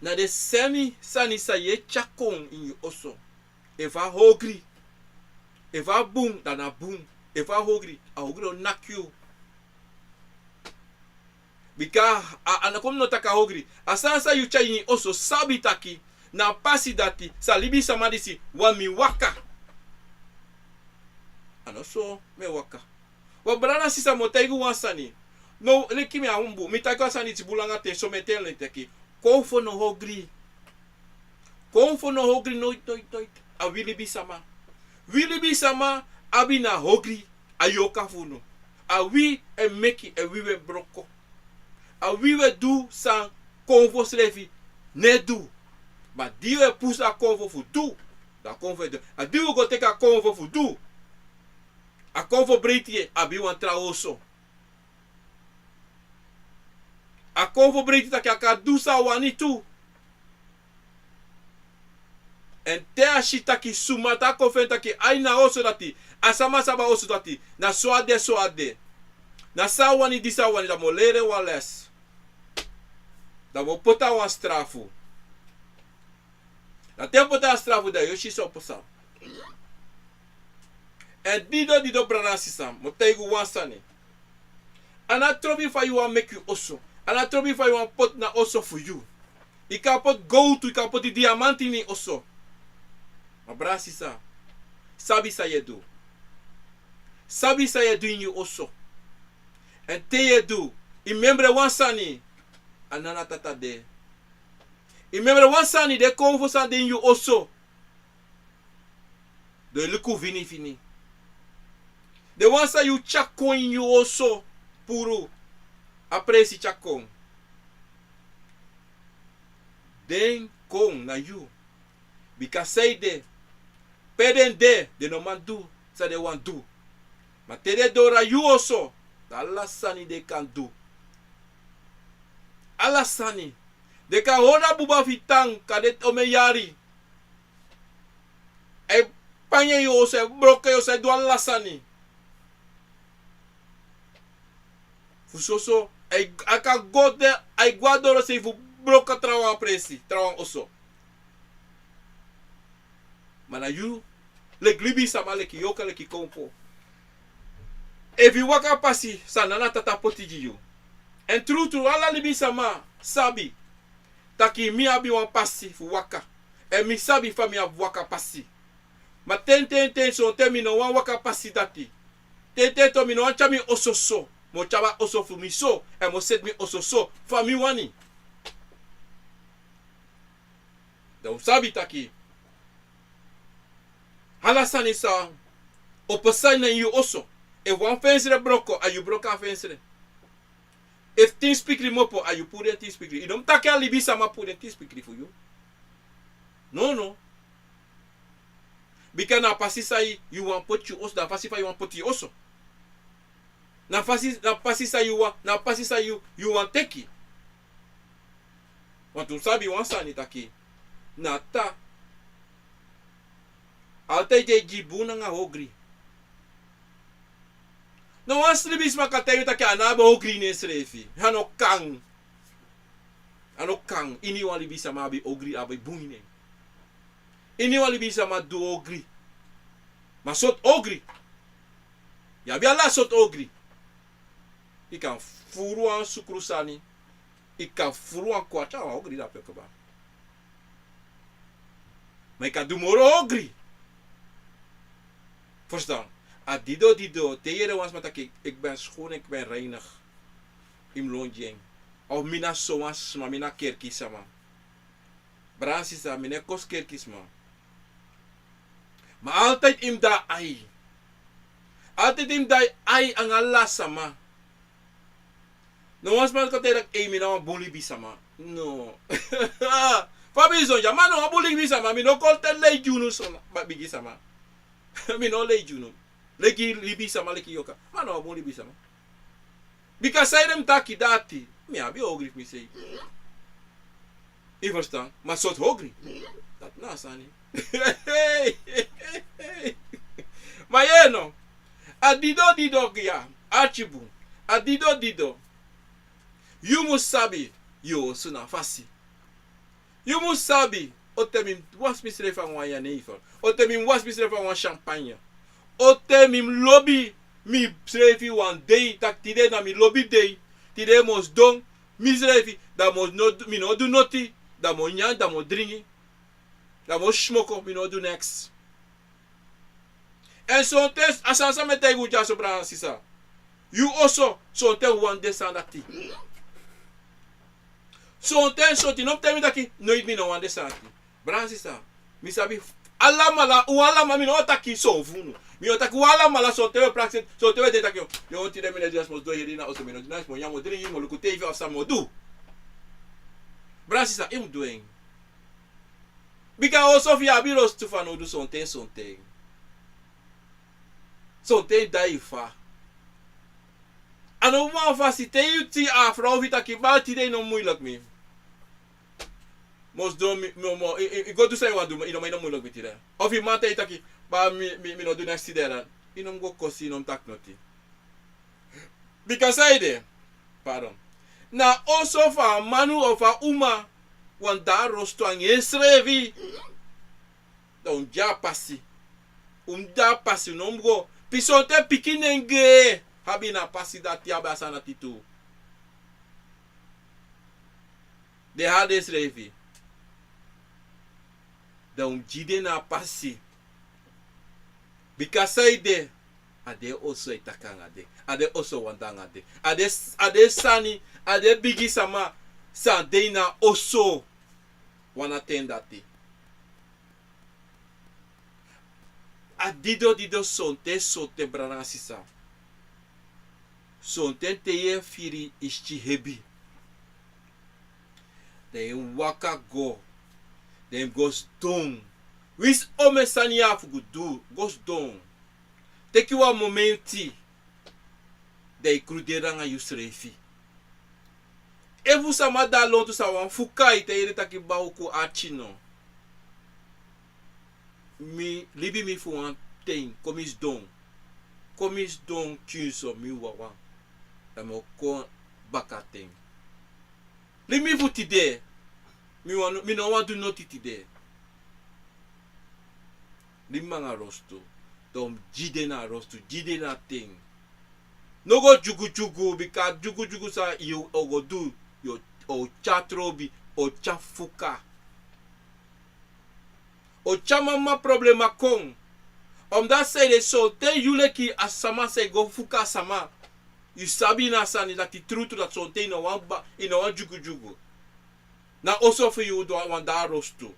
Na den sani, sani san yu e tyari kon ini yu oso. Efu a ogri, efu a bun, dan na bun. Efu a ogri, a ogri o naki yu. Bika a, a no kon no taki a ogri. A sani san yu tyari ini oso, sabi taki na a pasi dati san libisama disi wani mi waka. A no so mi e waka. Wan brada, sisa, mi o taigi wan sani. No, leki mi a humbu, mi taki wan sani disi bun langa ten, so mi e teli en taki, konfo no ogri. Konfo no ogri noiti, noiti, noiti. A wi libisama. Wi libisama abi na ogri a yorka fu unu. A wi e meki, a wi e broko. A wi e du san konfo srefi no e du. Ma di wi e pusu a konfo fu du, dan konfo e du. A di wi go teki a konfo fu du, a konfo breiti en, a abi wan tra oso. A konfo breiti taki a kan du san a wani tu. Èn te a si taki suma tan kon feni taki ai, na a oso dati, a sama sabi a oso dati, na so a de, so a de. Na san a wani, disi a wani, dan mi o leri en wan les. Dan mi o poti a wan strafu. Dan te mi poti a strafu, dan yu o si san o pasa. Èn dido, dido, brada, sisa, mi o taigi yu wan sani. A no trobi fa yu wani meki yu oso. A no trobi fa yu wani poti na oso fu yu. Yu kan poti gowtu, yu kan poti diamanti ini yu oso. Ma brada, sisa, sabi san yu e du. Sabi san yu e du ini yu oso. Èn te yu e du, yu memre wan sani, a nana tata de. Yu memre wan sani, den konfo san de ini yu oso, den e luku finifini. Den wan san yu tyari kon ini yu oso, puru a presi tyari kon. Den kon na yu. Bika san ede, pe den de, den no man du san den wani du. Ma te den doro a yu oso, dan ala sani den kan du. Ala sani. Den kan hori a buba fu yu tan, kande omen yari. A e panya yu oso, a e broko yu oso, a e du ala sani. Fu soso, a e, a kan go de, a e go a dorosei fu broko trawan presi, trawan oso. Ma na yu, leki libisama, leki yorka, leki konfo, efu yu waka pasi san nana tata poti gi yu. Èn trutru, ala libisama sabi taki mi abi wan pasi fu waka. Èn mi sabi fa mi abi waka pasi. Ma ten ten ten, sonten mi no wani waka pasi dati. Ten ten tu mi no wani tyari mi oso so. Mi o tyari a oso fu mi so, èn mi o seti mi oso so fa mi wani. Dan un sabi taki ala sani san o pasa na ini yu oso. Efu wan fensre broko, a yu broko a fensre. Efu tin spikri mu opo, a yu puru den tin spikri. Yu no mu taki a libisama puru den tin spikri fu yu. No, no. Bika na a pasi san yu wani poti yu oso, na a pasi fa yu wani poti yu oso. Na a pasi, na a pasi san yu wani, na a pasi san yu, yu wani teki. Want un sabi wan sani taki, na tata, altijd e gi bun nanga ogri. No wan libisma kan taigi yu taki a no abi ogri ini ensrefi. A no kan. A no kan. Iniwan libisma abi ogri, abi bun ini en. Iniwan libisma du ogri. Ma sortu ogri? Yu abi ala sortu ogri. Yu kan furu wan sukru sani. Yu kan furu wan kwarta, wan ogri dape kaba. Ma yu kan du moro ogri. Verstaan? A dido dido, te yu yere wan sma taki, ik ben schoon, ik ben reinig. Yu mus lon gi en. Of mi na sowan sma, mi na kerki sama. Brada nanga sisa, mi no e kosi kerki sma. Ma altijd yu mus de na ai. Altijd yu mus de na ai anga ala sama. No wan sma kan taki, ei, mi na wan bun libisama. No. Fa mi son dya, ma no wan bun libisama, mi no kon te lei gi unu so, ma bigi sama. Mi no lei gi unu. Leki libisama, leki yoka. Ma no wan bun libisama. Bika san ede mi taki dati, mi abi ogri fu mi sei. Yu verstaan? Ma sortu ogri. Dati na a sani. Ma yu no. A dido dido ya. Archibald. A dido dido. Yu mus sabi yu osu na fasi. Yu mus sabi, o ten mi mus wasi misrefi anga wan jenever. O ten mi mus wasi misrefi anga wan champagne. O ten mi mus lobi misrefi wan dei, taki tide na mi lobi dei. Tide mi o sidon, misrefi, dan mi o no du, mi no o du noti, dan mi o nyan, dan mi o dringi, dan mi o smoko, mi no o du neks. Èn sonten, a sani san mi e taigi un dyaso, brada nanga sisa. Yu oso, sonten un wani de san dati. Sonten, sonten, no mus taigi mi taki, noiti mi no wani de san dati. Brada nanga sisa, mi sabi alamala, un alamala, mi no o taki son fu unu. Mi o taki un alamala, sonten un e prakseri, sonten un e de taki, yo, yo, tide mi no e du neks, mi o sidon heri na oso, mi no e du neks, mi o nyan, mi o dringi, mi o luku tv of san mi o du. Brada nanga sisa, yu mus du en. Bika oso fu yu abi lostu fanowdu sonten, sonten. Sonten dai fa. A no wan fasi te yu si a frow fu yu taki, baa, tide yu no muilek mi. Mi o sidon mi, mi, mi, i, i, i go du san yu wani du, ma yu no, ma yu no muilek mi tide. Of yu man taigi yu taki, baa, mi, mi, mi no du neks tide dan. Yu no mus go kosi, yu no mus taki noti. Bika san ede, pardon. Na oso fu a manu of a uma, wani de na rostu anga ensrefi. Dan un de na pasi. Un de na pasi, un no mus go. Pe sonten pikinengee abi na pasi dati, abi a sani dati tu. Den hati densrefi. Dan un mus gi den na pasi. Bika san ede, a den oso e taki anga den. A den oso wani de anga den. A den, a den sani, a den bigi sama san de na oso. Wan na ten dati. A dido dido sonten, sonten, brada nanga sisa. Sonten te yu e firi yu sikin hebi. Dan yu e waka go. Dan yu e go sidon. Winsi omeni sani yu abi fu go du, go sidon. Teki wan momenti. Dan yu kruderi anga yusrefi. Efu sama de na lontu san wani fuka yu, te yu yere taki baa, un kon arki no. Mi libi mi fu wan ten, kon mi sidon. Kon mi sidon kinso, mi wawan. Dan mi o kon bakaten. Libi mi fu tide. Mi wan, mi no wani du noti tide. Libi mi anga rostu. Dan un mus gi den na rostu, gi den na ten. No go dyugudyugu, bika dyugudyugu san yu o go du, yu o tyari trobi, o tyari fuka. O tyari mama problema kon. Omdati san ede, sonten yu leki a sama san e go fuka a sama. Yu sabi na sani dati trutru, dati sonten yu no wani ba, yu no wani dyugudyugu. Na oso fu yu wani de na rostu.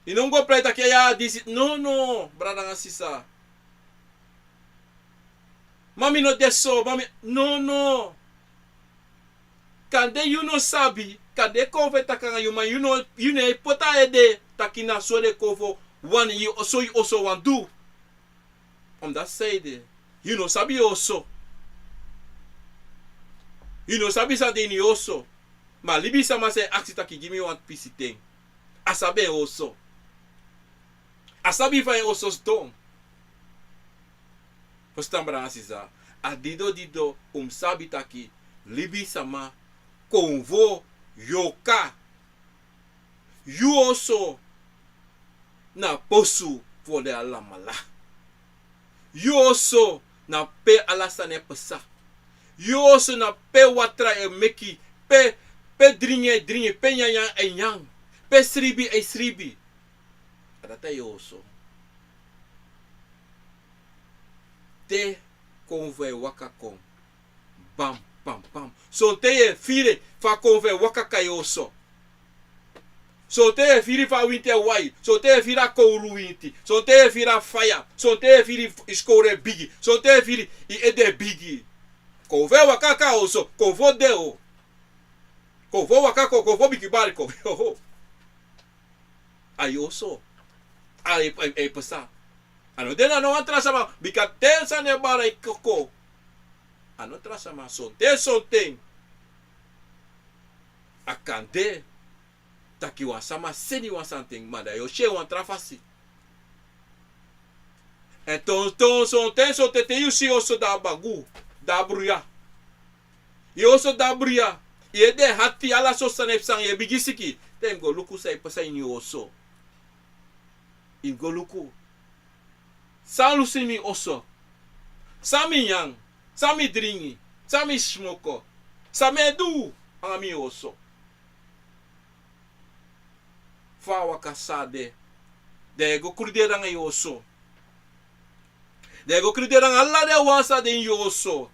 Yu no mus go prei taki ya disi. No, no, brada nanga sisa. Ma mi no de so, ma mi, no, no. Kande yu no sabi, kande kon fu e taki anga yu, ma yu no, yu no e poti a ede taki na so den kon fu wani yu, so yu oso wani du. Omdati san ede, yu no sabi yu oso. Yu no sabi san de ini yu oso. Ma libisama sa e aksi taki gi mi wan pisi ten. A sabi en oso. A sabi fa en oso sidon. Fusutan, brada nanga sisa. A dido dido un mus sabi taki libisama, konfo, yoka. Yu oso na posu fu den alamala. Yu oso na pe ala sani e pasa. Yu oso na pe watra e meki, pe, pe dringi e dringi, pe nyanyan e nyan, pe sribi e sribi. A dati a yu oso. Te konfo e waka kon. Bam, bam, bam. Sonten yu e firi fa konfo e waka kon na yu oso. Sonten yu e firi fa winti e wai. Sonten yu e firi a kowru winti. Sonten yu e firi a faya. Sonten yu e firi i skowru e bigi. Sonten yu e firi i ede e bigi. Konfo e waka kon na yu oso. Konfo de o. Konfo waka kon, konfo bigi bari konfo. A yu oso. A e, a e, a e pasa. A no de na no wan tra sama, bika te sani e bari a e koko. A no tra sama, sonten, sonten. A kan de taki wan sama seni wan santen, ma da yu o si en wan tra fasi. Èn ton, ton, sonten, sonten te yu si yu oso de a bagu, de a bruya. Yu oso de a bruya. Yu ede e hati, ala sortu sani e pasa, yu e bigin siki. Te yu mus go luku san e pasa ini yu oso. Yu mus go luku. San lusu ini mi oso? San mi nyan? San mi dringi? San mi smoko? San mi e du anga mi oso? Fa a waka sa de. Da yu e go kruderi anga yu oso. Da yu e go kruderi anga ala den wan san de ini yu oso.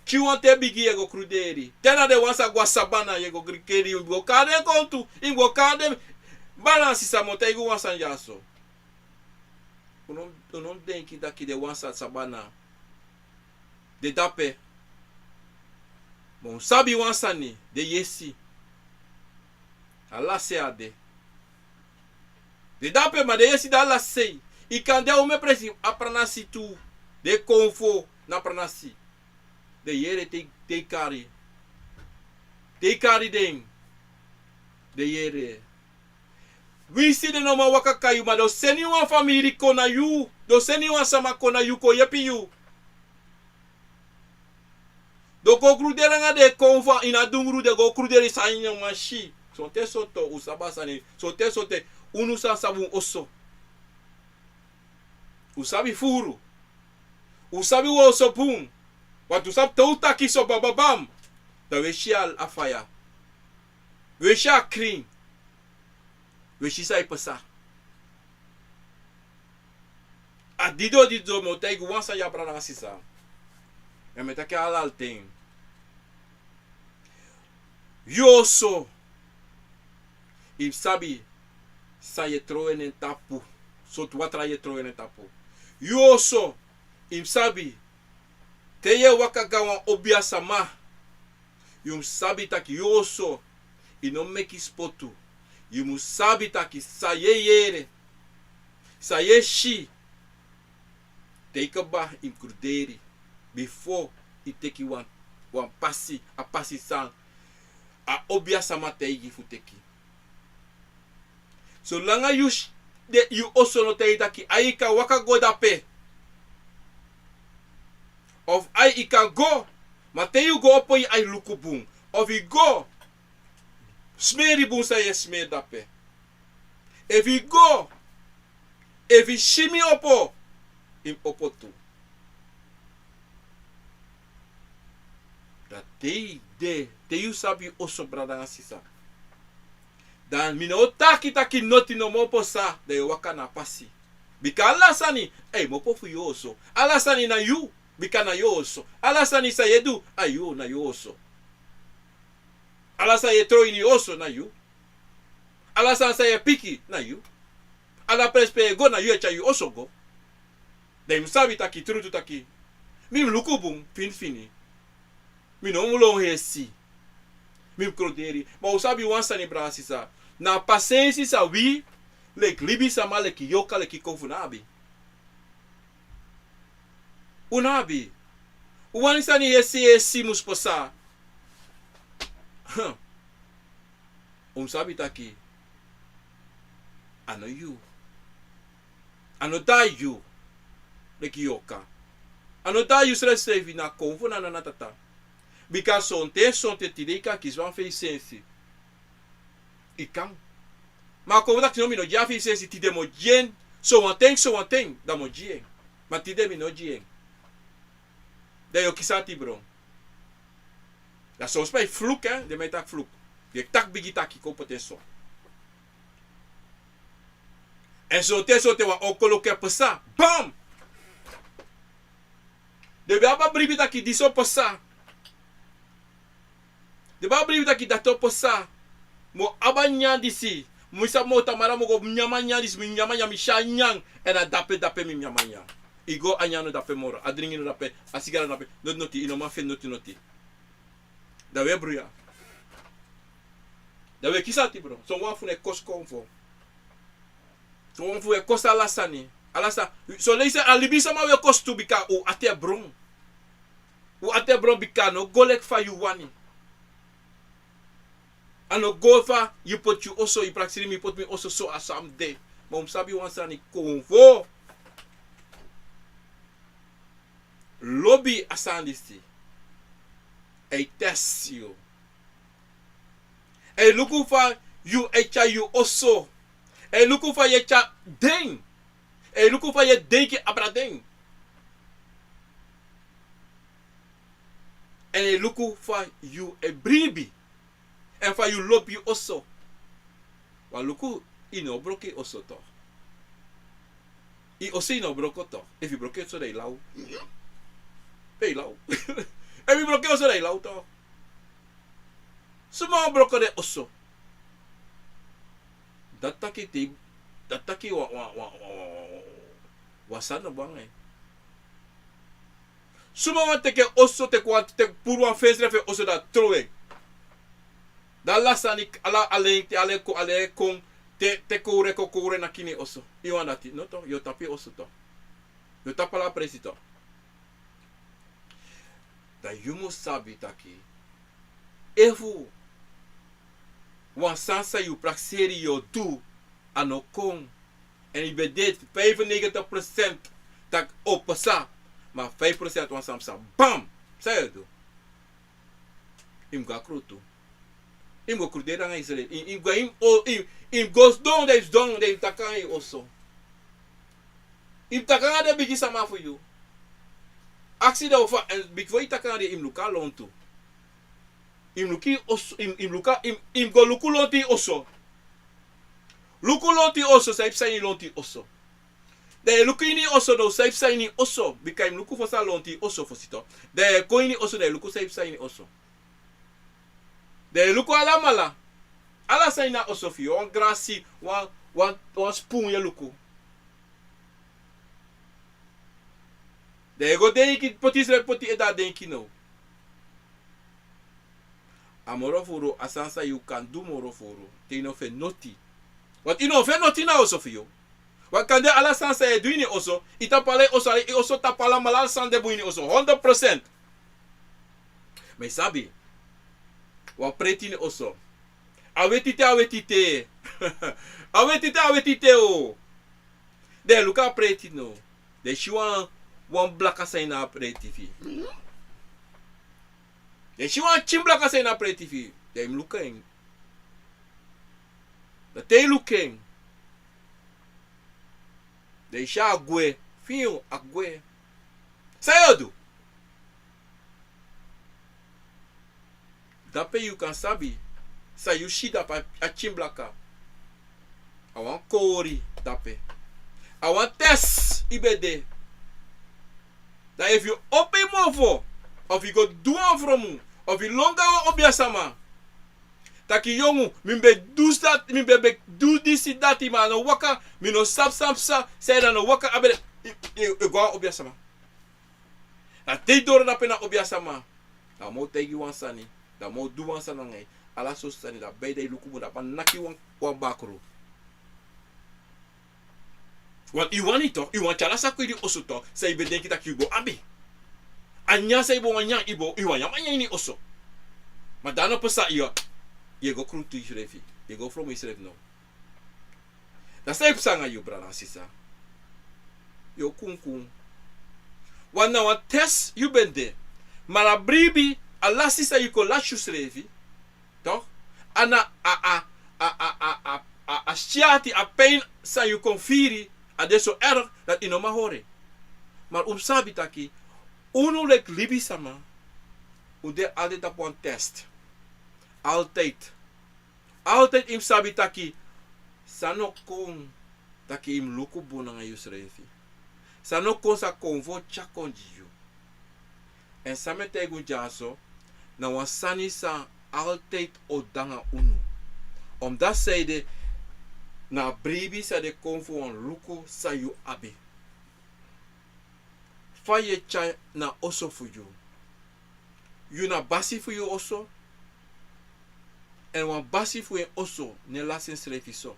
Te yu wani, te bigi yu e go kruderi. Te na den wan san go a sabana yu e go kruderi, yu mus go kari den kon tu, yu mus go kari den. Brada nanga sisa, mi o taigi wan sani dyaso. Un no, un no mus denki taki den wan san sabana den de ape. Ma un sabi wan sani, den yesi. Ala sei a de. Den de ape, ma den yesi de ala sei. Yu kan de a omeni presi, a pranasi tu. Den konfo na pranasi. Den yere te, te yu kari. Te yu kari den. Den yere. Winsi den no man waka kon na yu, ma den o seni wan famiri kon na yu. Den o seni wan sama kon na yu kon yepi yu. Den o go kruderi anga den konfo ini a dungru, den go kruderi san yu no man si. Sonten sonten un sabi a sani, sonten sonten unu san sabi un oso. Un sabi furu. Un sabi un oso bun. Want un sabi te un taki so bababam, da un e si a faya. Un e si a krin. Un e si san e pasa. A didon, didon, mi o taigi wan sani ya, brada nanga sisa. Èn mi e taki ala ten. Yu oso, yu mus sabi san yu e trowe na en tapu. Sortu watra yu e trowe na en tapu. Yu oso, yu mus sabi te yu e waka go na wan obiasama. Yu mus sabi taki yu oso, yu no meki spotu. Yu mus sabi taki san yu e yere, san yu e si, te yu kaba, yu mus kruderi bifo yu teki wan, wan pasi, a pasi san a obiasama taigi fu teki. Solanga yu s-, de, yu oso no taigi taki a yu kan waka go dape. Of a yu kan go, ma te yu go opo yu ai luku bun. Of yu go, smeri bun san yu e smeri dape. Efu yu go, efu yu si mi opo, yu mus opo tu. Da te yu de, te yu sabi yu oso, brada nanga sisa, da mi no o taki taki noti no moo pasa, da yu e waka na a pasi. Bika ala sani a e mopo fu yu oso. Ala sani na yu, bika na yu oso. Ala sani san yu e du, a yu, na yu oso. Ala san yu e trowe ini yu oso na yu. Ala sani san yu e piki na yu. Ala presi pe yu e go na yu e tyari yu oso go. Da yu mus sabi taki, trutu taki, mi mus luku bun finifini. Mi no mus lon hesi. Mi mus kruderi. Ma un sabi wan sani, brada, sisa. Na a pasensi san wi, leki libisama, leki yorka, leki konfo no abi. Un no abi. Un wani sani hesi hesi mus pasa. Un mus sabi taki a no yu. A no de na yu, leki yorka. A no de na yu srefsrefi, na konfo, na nana, tata. Bika sonten, sonten tide yu kan kisi wan feifi sensi. Yu kan. Ma a konfo taki no, mi no gi a feifi sensi, tide mi o gi en. Sowan ten, sowan ten, dan mi o gi en. Ma tide mi no gi en. Dan yu o kisi ati bron. Dan son sma e fluku, hè, den man e taki fluku. Yu e taki bigi taki kon poti en so. Èn sonten, sonten wan ongeluku e pasa. Bam! Den ben abi a bribi taki disi o pasa. Den ben abi a bribi taki dati o pasa. Mi o abi a nyanyan disi. Mi sabi mi o tamara mi o go nyan a nyanyan disi, mi nyan a nyanyan, mi si a nyanyan. Èn a dape, dape mi nyan a nyanyan. Yu go, a nyanyan no dape moro, a dringi no dape, a sigara no dape. Noti noti, yu no man feni noti noti. Dan wi e bruya. Dan wi e kisi ati bron. Sowan fu unu e kosi konfo. Sowan fu unu e kosi ala sani. Ala sa-, son leisi a libisama wi e kosi tu bika un ati e bron. Un ati e bron bika a no go leki fa yu wani. A no go fa yu poti yu oso, yu prakseri mi poti mi oso so a san de. Ma un mus sabi wan sani konfo. Lobi a sani disi. A e tesi yu. A e luku fa yu e tyari yu oso. A e luku fa yu e tyari den. A e luku fa yu e denki abra den. Èn a e luku fa yu e bribi. Èn fa yu lobi yu oso. Wan luku, yu no o broko yu oso toch. Yu oso yu no o broko toch. Efu yu broko yu oso dan yu law. Dan yu law. Efu yu broko yu oso dan yu law toch. Suma o broko den oso? Dati taki te, dati taki wan, wan, wan sani no bun nanga en. Suma wani teki en oso, teki wan, teki puru wan fensre fu en oso dan trowe en. Dan ala sani, ala, ala en, ala en kon, ala en kon, te, te kowru e kon, kowru e naki ini en oso. Yu wani dati? No toch, yu o tapu yu oso toch. Yu o tapu ala presi toch. Dan yu mus sabi taki, efu wan sani san yu prakseri yu o du, a no kon. Èn yu ben de vijfennegentig procent taki o pasa, ma vijf procent wan sani pasa. Bam! San yu o du? Yu mus go a krutu. Yu mus go krutu nanga yu srefi. Yu, yu mus go, yu mus, o, yu, yu mus go sidon, dan yu sidon, dan yu taki nanga yu oso. Yu mus taki nanga den bigi sama fu yu. Aksi den o fa, èn bifo yu taki nanga den, yu mus luku a lontu. Yu mus luku yu oso, yu mus, yu mus luku a, yu mus, yu mus go luku lontu yu oso. Luku lontu yu oso, san yu psa ini lontu yu oso. Dan yu e luku ini yu oso now, san yu psa ini yu oso. Bika yu mus luku fosi a lontu yu oso fosi toch. Dan yu e kon ini yu oso, dan yu e luku san yu psa ini yu oso. Dan yu e luku alamala. Ala san ini a oso fu yu, wan grasi, wan, wan, wan spun yu e luku. Dan yu e go denki, poti yusrefi, poti ede a denki now. A moro furu, a sani san yu kan du moro furu, te yu no feni noti. Want yu no feni noti na oso fu yu. Want kande ala sani san yu e du ini oso, yu tapu ala yu oso, ala yu oso tapu alamala, ala sani de bun ini oso, honderd procent. Ma yu sabi, wan preti ini oso. A weti te, a weti te. A weti te, a weti te o. Dan yu e luku a preti now. Dan yu si wan, wan blaka sani na a preti fi yu. Dan yu si wan tyin blaka sani na a preti fi yu. Dan yu mus luku en. Dan te yu luku en, dan yu si a gwe. Fi yu, a gwe. San yu o du? Dape yu kan sabi san yu si dape, a tyin blaka. A wan kori dape. A wan test yu ben de. Dan efu yu opo yu mofo, of yu go du wan fromu, of yu lon go na wan obiasama, taki yongu, mi ben du dati, mi ben, ben du disi dati, ma a no waka, mi no sabi san psa, san ede a no waka, a ben de, yu, yu, yu go na wan obiasama. Dan te yu doro dape na obiasama, dan a man o taigi yu wan sani, dan a man o du wan sani nanga yu, ala sortu sani, dan a bai, dan yu luku bun, dan a man naki wan, wan bakru. Want yu wani toch, yu wani tyari a sani kon ini yu oso toch, san yu ben denki taki yu bo abi. A nyan san yu bo wani nyan, yu bo, yu wani nyan a nyan ini yu oso. Ma dan a no pasa, yu, yu e go krutu yusrefi, yu e go fromu yusrefi now. Dan san e psa nanga yu, brada nanga sisa? Yu o kunkun. Want na wan test yu ben de. Ma na bribi, a lasi san yu kon lasi yusrefi, toch? A na a, a, a syati, a pijn san yu kon firi, A de so erg dati yu no man hori. Ma un mus sabi taki unu leki libisama, un de altijd tapu wan test. Altijd. Altijd yu mus sabi taki san no kon, taki yu mus luku bun nanga yusrefi. San no kon, san kon fu tyari kon gi yu. Èn san mi e taigi un dyaso, na wan sani san altijd o de nanga unu. Omdati san ede, na a bribi san de kon fu wan luku san yu abi. Fa yu e tyari na oso fu yu. Yu na basi fu yu oso. Èn wan basi fu en oso no e lasi ensrefi so.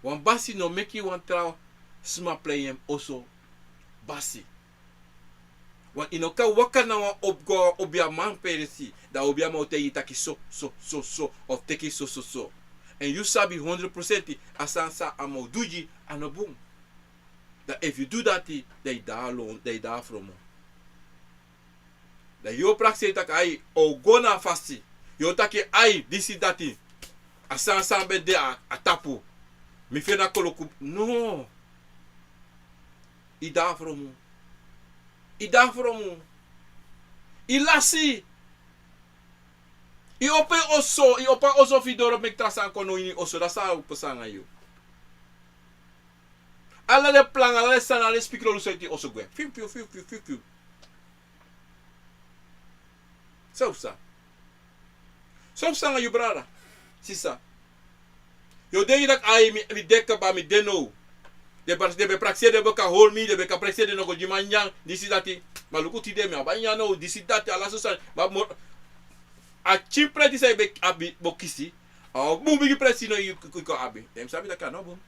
Wan basi no meki wan tra sma prei en oso basi. Want yu no kan waka na wan obi-, go a obiaman presi, dan a obiaman o taigi yu taki so, so, so, so, of teki so, so, so. Èn yu sabi hondro prosenti a sani san a man o du gi yu, a no bun. Dan efu yu du dati, dan yu de a lon, dan yu de a fromu. Dan yu o prakseri taki ai, o go na a fasi. Yu o taki ai, disi dati. A sani san ben de a, a tapu. Mi feni a koloku. No. Yu de a fromu. Yu de a fromu. Yu lasi. Yu opo en oso, yu opo a oso fu yu doro meki tra sani kon na ini yu oso, dati san a o pasa nanga yu. Ala den plan, ala den sani, ala den spikri o lusu eti yu oso gwe. Fiu, fiu, fiu, fiu, fiu, fiu. San o pasa? San o pasa nanga yu brada, sisa? Yu o denki taki ai, mi, mi de kaba, mi de now. Den pra-, den ben prakseri den bo kan hori mi, den ben kan prakseri den no go gi mi nyan, disi dati. Ma luku tide mi abi nyan now, disi dati, ala so sani. Ma moro, a pikin preti san yu ben abi bo kisi, a wan bun bigi preti no yu, yu, yu kon abi. Dan yu mus sabi taki a no bun.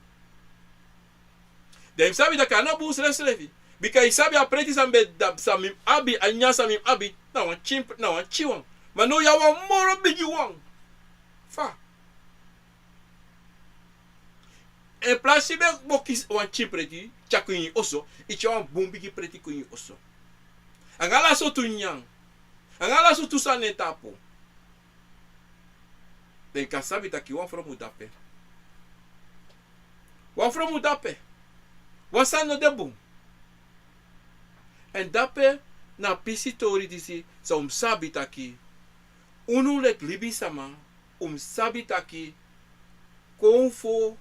Dan yu mus sabi taki a no bun srefsrefi. Bika yu sabi a preti san mi ben de, san mi abi, a nyan san mi abi, na wan pikin, na wan pikin wan. Ma now yu abi wan moro bigi wan. Fa? En plaatsi fu bo kisi wan pikin preti tyari kon ini yu oso, yu tyari wan bun bigi preti kon ini yu oso. Anga ala sortu nyan. Anga ala sortu sani na en tapu. Dan yu kan sabi taki wan fromu de ape. Wan fromu de ape. Wan sani no de bun. Èn de ape na a pisi tori disi san un mus sabi taki unu leki libisama, un mus sabi taki kownfo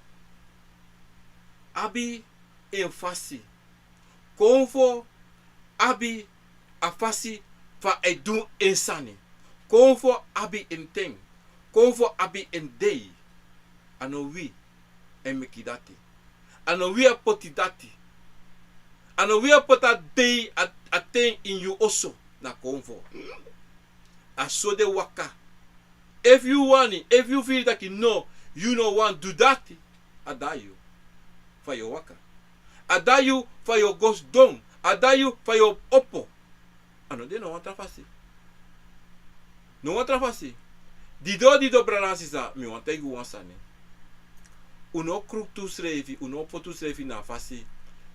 abi en fasi. Kownfo abi a fasi fa a e du en sani. Kownfo abi en ten. Kownfo abi en dei. A no wi e meki dati. A no wi e poti dati. A no wi e poti a dei, a, a ten ini yu oso, na kownfo. A so den waka. Efu yu wani, efu yu firi taki no, yu no wani du dati, a de na yu fa yu o waka. A de na yu fa yu o go sidon. A de na yu fa yu o opo. A no de no wan tra fasi. No wan tra fasi. Dido, dido, brada, sisa, mi wani taigi un wan sani. Un no kruktu unsrefi, un no poti unsrefi na a fasi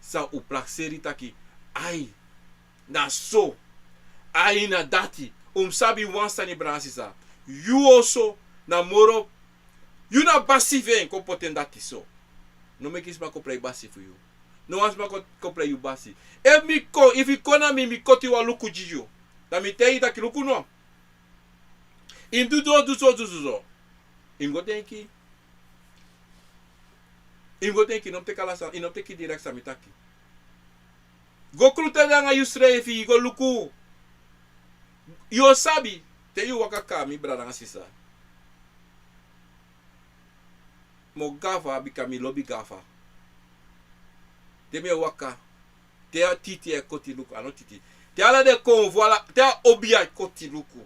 san un prakseri taki, ai, na so, ai, na dati. Un mus sabi wan sani, brada, sisa. Yu oso na moro, yu na basi fu en, kon poti en dati so. No meki sma kon prei basi fu yu. No wan sma kon, kon prei yu basi. Efu mi kon, efu yu kon na mi, mi koti wan luku gi yu, dan mi taigi yu taki luku no. Yu mus du so, du so, du so, so. Yu mus go denki. Yu mus go denki, yu no mus teki ala san, yu no mus teki direkt san mi taki. Go kruktu en anga yusrefi, go luku. Yu o sabi, te yu waka kon, mi brada nanga sisa. Mi o gafa, bika mi lobi gafa. Te mi e waka, te a titi e koti luku, a no titi. Te ala den kownfo, ala, te a obia e koti luku.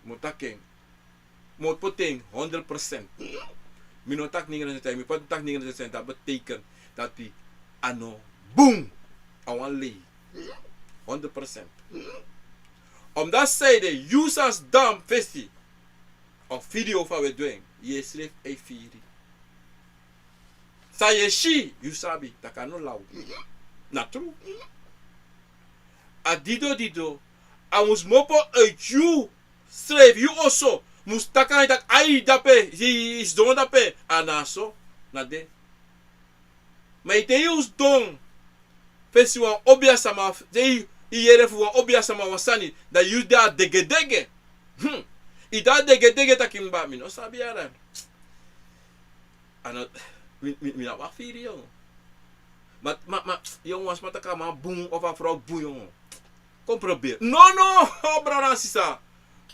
Mi o taki en. Mi o poti en hondro prosent. Mi no taki negentig procent, mi poti taki negentig procent, dati betekent dati a no bun. A wan lei. Hondro prosent. Omdati san ede, yu san sidon fesi, a video fa wi e du en, yusrefi e firi. San yu e si, yu sabi taki a no law. Na tru. A dido, dido, a mus kmopo uiti yusrefi, yu oso. Mus taki na yu taki, ai, dape, i, i sidon dape. A na so, na de. Ma yu te yu sidon fesi wan obia sama, te yu, yu yere fu wan obia sama wan sani, dan yu de a degedege. Hmm. Yu de a degedege taki mi ba, mi no sabi yara. A no, mi, mi, mi na wan firi, yongo. Ma, ma, ma, yongo, wan sma taki a man bun of a frow bun, yongo. Kon proberi. No, no, brada nanga sisa.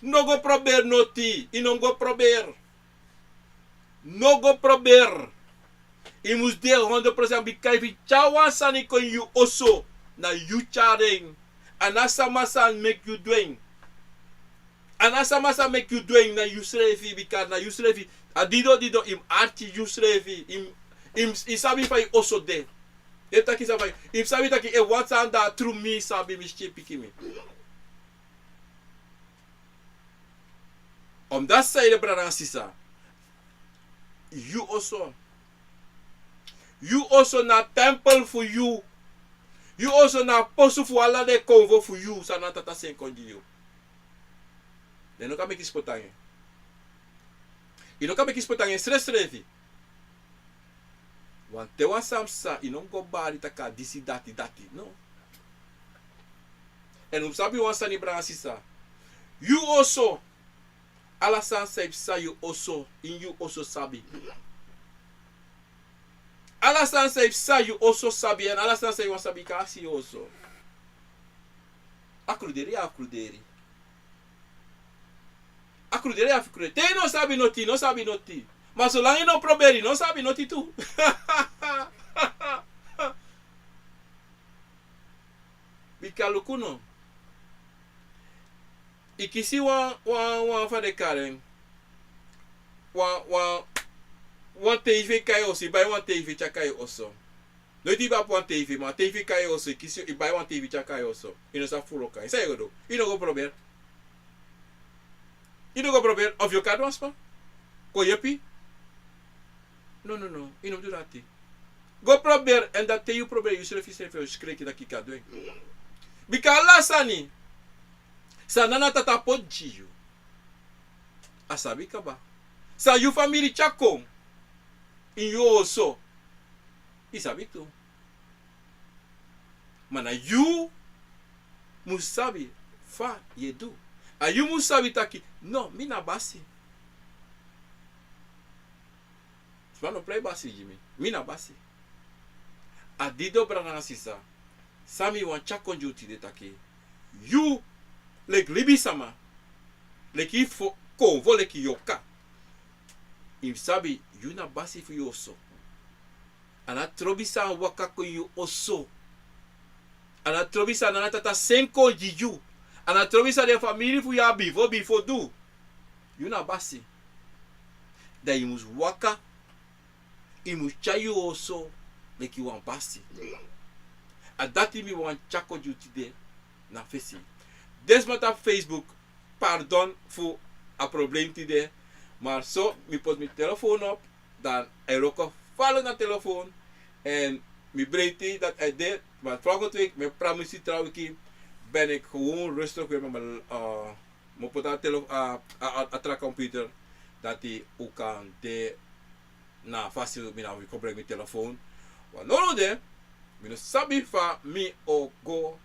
No go proberi noti. Yu no go proberi. No go proberi. Yu mus de hondro prosent, bika efu yu tyari wan sani kon ini yu oso, na yu tyari en. A no a sama sani meki yu du en. A no a sama sani meki yu du en, na yusrefi, bika na yusrefi. A didon didon, yu mus arki yusrefi. Yu mus, yu mus, yu sabi fa yu oso de. Yu taki sabi, yu mus sabi taki efu wan sani de a tru, mi sabi, mi skin piki mi. Omdati san yu de, brada nanga sisa. Yu oso. Yu oso na tempel fu yu. Yu oso na posu fu ala den konfo fu yu san Nana Tata seni kon gi yu. Den no kan meki spotangi. Yu no kan meki spotangi srefsrefi. Wanten wan sani psa, yu no mus go bari taki a disi dati dati, no. Èn un mus sabi wan sani, brada nanga sisa. Yu oso, ala sani san e psa yu oso, ini yu oso sabi. Ala sani san e psa yu oso sabi, èn ala sani san yu wani sabi, yu kan aksi yu oso. A kruderi, a kruderi. A kruderi, a kruderi. Te yu no sabi noti, yu no sabi noti. Ma solanga yu no proberi, yu no sabi noti tu. Bika luku no. Yu kisi wan, wan, wan fa den kari en. Wan, wan, wan tv kon na yu oso, yu bai wan tv tyari kon na yu oso. Noiti yu bai wan tv, ma tv kon na yu oso, yu kisi, yu bai wan tv tyari kon na yu oso. Yu no sabi fu luku en. San yu go du? Yu no go proberi. Yu no go proberi, of yu o kari wan sma kon yepi. No, no, no, yu no mus du dati. Go proberi, èn dati te yu proberi, yusrefi, yusrefi o sikreki taki yu kan du en. Bika ala sani san Nana Tata poti gi yu, a sabi kaba. San yu famiri tyari kon ini yu oso, yu sabi tu. Ma na yu mus sabi fa yu e du. A yu mus sabi taki, no, mi na basi. Sma no prei basi gi mi. Mi na basi. A didon, brada nanga sisa. San mi wani tyari kon gi yu tide taki, yu, leki libisama, leki fu konfo, leki yorka, yu mus sabi yu na basi fu yu oso. A no trobi san waka kon yu oso. A no trobi san Nana Tata seni kon gi yu. A no trobi san den famiri fu yu abi bifo bifo du. Yu na basi. Dan yu mus waka, yu mus tyari yu oso leki wan basi. A dati mi wani tyari kon gi yu tide na fesi. Den sma tapu Facebook, pardon fu a probleem tide. Ma so mi poti mi telefon op, dan a e wroko fala na telefon. Èn mi breiti dati a e de, ma volgende week mi e pramisi tra wiki ben ik gewoon rustig weer met mijn, eh, mi o poti a tele-, a, a, a, a tra computer, dati un kan de na fasi mi na wi kon breng mi telefon. Wan nownow de, mi no sabi fa mi o go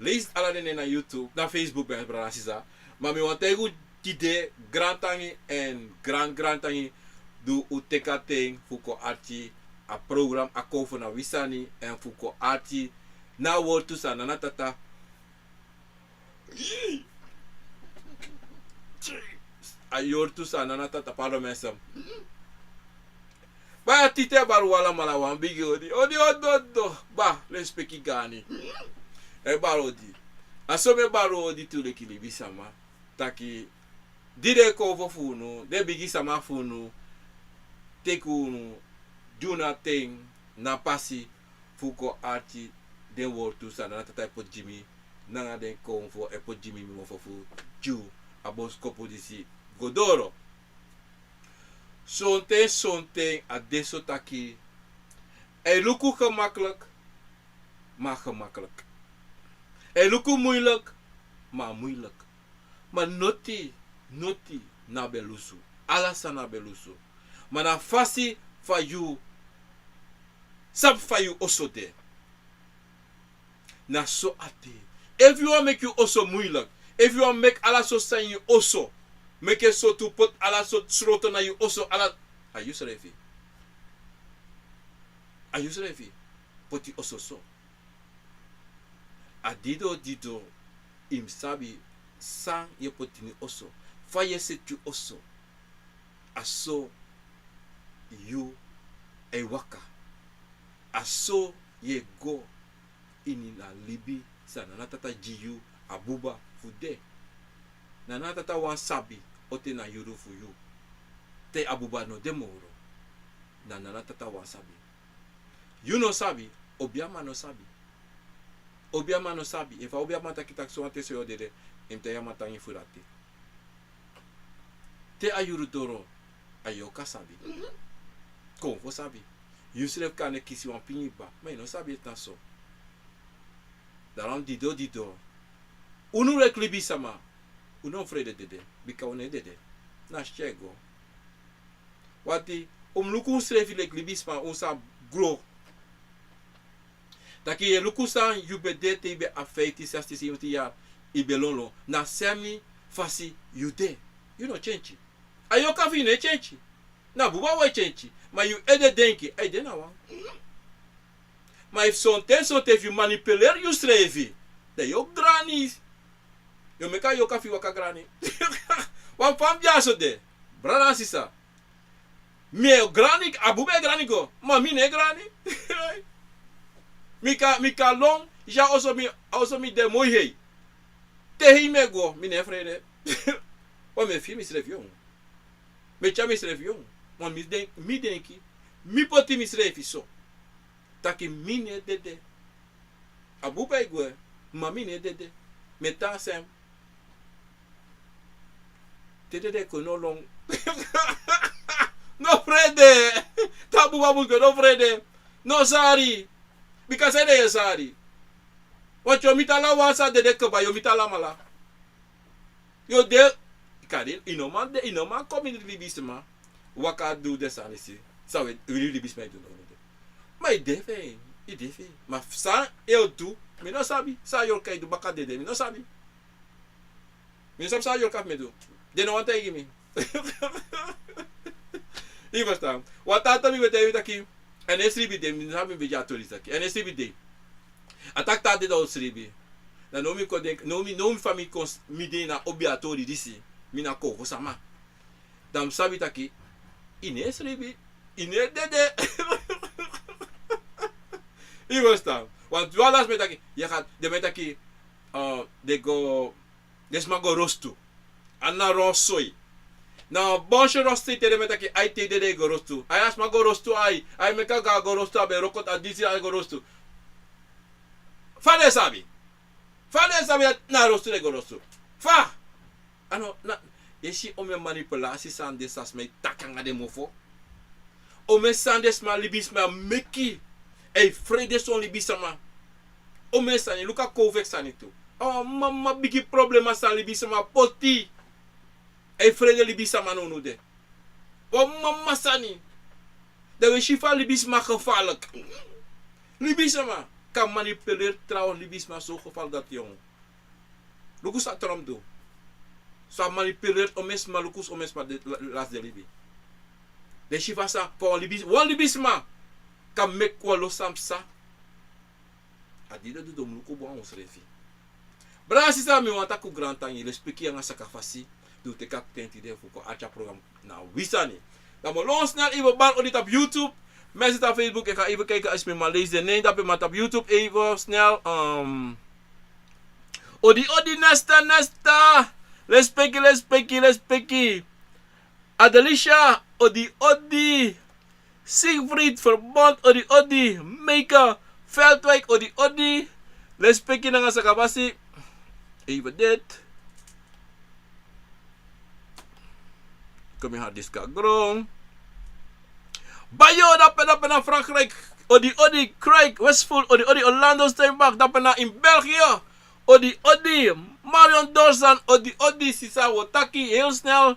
leisi ala den nen na YouTube, na Facebook, ben, brada nanga sisa. Ma mi wani taigi un tide grantangi èn gran grantangi di un teki a ten fu kon arki a program A Konfo Na Wi Sani, èn fu kon arki na a wortu san Nana Tata A wortu san Nana Tata, pardon mensen. Ba, titi e bari un alamala wan bigi odi. Odi, odi, odi, odi. Ba, lespeki gi a ini. E bari odi. A so mi e bari odi tu leki libisama. Taki, di den konfo fu unu, den bigi sama fu unu, teki unu, gi unu a ten, na pasi, fu kon arki den wortu san Nana Tata e poti gi mi, nanga den konfo e poti gi mi, mi mofo fu gi unu a boskopu disi go doro. Sonten, sonten a de so taki, a e luku gemakkelijk, ma gemakkelijk. A e luku moeilijk, ma moeilijk. Ma noti, noti, na ben lusu. Ala sani na ben lusu. Ma na fasi fa yu sabi fa yu oso de. Na so a de. Efu yu wani meki yu oso muilek, efu yu wani meki ala sortu sani yu oso, meki sortu, poti ala sortu sloto na yu oso, ala, a yusrefi. A yusrefi poti oso so. A dido dido, yu mus sabi san yu e poti ini oso, fa yu e seti yu oso. A so yu e waka. A so yu e go ini a libi san Nana Tata gi yu a buba fu de. Na Nana Tata wani sabi o te na yuru fu yu. Te a buba no de moro. Na Nana Tata wani sabi. Yu no sabi, obiaman no sabi. Obiaman no sabi. Efu a obiaman taki taki so wan ten so yu o dede, yu mus taigi a man tangi fu dati. Te a yuru doro, a yorka sabi. Konfo sabi. Yusrefi kan e kisi wan pingin kba, ma yu no sabi ete na so. Daarom dido dido, unu leki libisama, un no frede dede, bika un no e dede. Na skin e go. Wanti un mus luku unsrefi leki libisma, un sa gro. Taki yu e luku san yu ben de te yu ben abi feiftin, sestin, sewenti yari, yu ben lonlon. Na semi fasi yu de. Yu no kenki. A yorka fu yu no e kenki. Na buba wi e kenki. Ma yu ede denki, a e de na wan. Ma efu sonten, sonten efu yu manipuleri yusrefi, dan yu o grani. Yu o meki a yorka fu yu waka grani. Wan fa mi de a so de. Brada, sisa. Mi e grani, a buba e grani go. Ma mi no e grani. Mi kan, mi kan lon, yu si a oso mi, a oso mi de moi hei. Te hei mi e go, mi no e frede. Wan mi e firi misrefi yongu. Mi e tyari misrefi yongu. Ma mi den, mi denki, mi poti misrefi so. Taki mi no e dede. A buba e gwe, ma mi no e dede. Mi e tan sen. Te dede kon no lon. No frede. Te a buba mus gwe, no frede. No sari. Bika san ede yu e sari. Wanti yu o miti ala wan san dede kaba, yu o miti alamala. Yu o de, kari, yu no man de, yu no man kon ini libisma. Waka du den sani disi. San wi, wi libisma e du now de. Ma yu de fu en, yu de fu en. Ma san yu o du, mi no sabi. San a yorka e du baka dede, mi no sabi. Mi no sabi san a yorka fu mi e du. Den no wani taigi mi. Yu e ferstan. Wan tata mi ben taigi mi taki, a no e sribi dei, mi no sabi mi ben gi a tori taki. A no e sribi dei. A taki te a dede a o sribi. Dan now mi kon denki, now mi, now mi fa mi kon s-, mi de na obi a tori disi. Mi na konfo sama. Dan mi sabi taki, yu no e sribi, yu no e dede. Yu e ferstan. Wantu ala sma e taki, yu e go, den man e taki, eh, den go, den sma go rostu. A na rostu soi. Na bon soi rostu te den man e taki, ai te yu dede yu go rostu. Ai a sma go rostu ai, ai meki a go rostu, a ben wroko a disi ai go rostu. Fa den sabi? Fa den sabi dati na rostu den go rostu? Fa? A no, na, yu e si omeni manipulasi sani den sma e taki nanga den mofo. Omeni sani den sma libisma meki. E frede son libisma. Omeni sani, luku a kowfek sani tu. A wan mama bigi problema san libisma poti. E frede libisma nownow de. Wan mama sani. Dan wi e si fa libisma gevaarlijk. Libisma kan manipuleri trawan libisma so gevaarlijk dati, yongu. Luku san Trump du. So a manipuleri omeni sma, luku so omeni sma de, la-, lasi den libi. Den si fa san, fa wan libis-, wan libisma kan meki wan lo san psa. A di den du, den mu luku bun a unsrefi. Brada, sisa, mi wani taki un grantangi, lespeki nanga sakafasi di un teki a ten tide fu kon arki a program na wi sani. Dan mi o lon snel, even bari odi tapu YouTube, mensen tapu Facebook, e kan even kijken als mi man lees de naam dape, ma tapu YouTube even snel, ehm, odi, odi, nesta, nesta. Lespeki, lespeki, lespeki. Adelisha, odi, odi. Siegfried Verbond, odi, odi. Meike Veldwijk, odi, odi. Lespeki nanga sakafasi. Even dit. Kom, mi harddisk e gron. Bayo, dape, dape na Frankrijk. Odi, odi. Craig Westful, odi, odi. Orlando Steinbach, dape na in België. Odi, odi. Marion Dorsan, odi, odi. Sisa, wi o taki heel snel.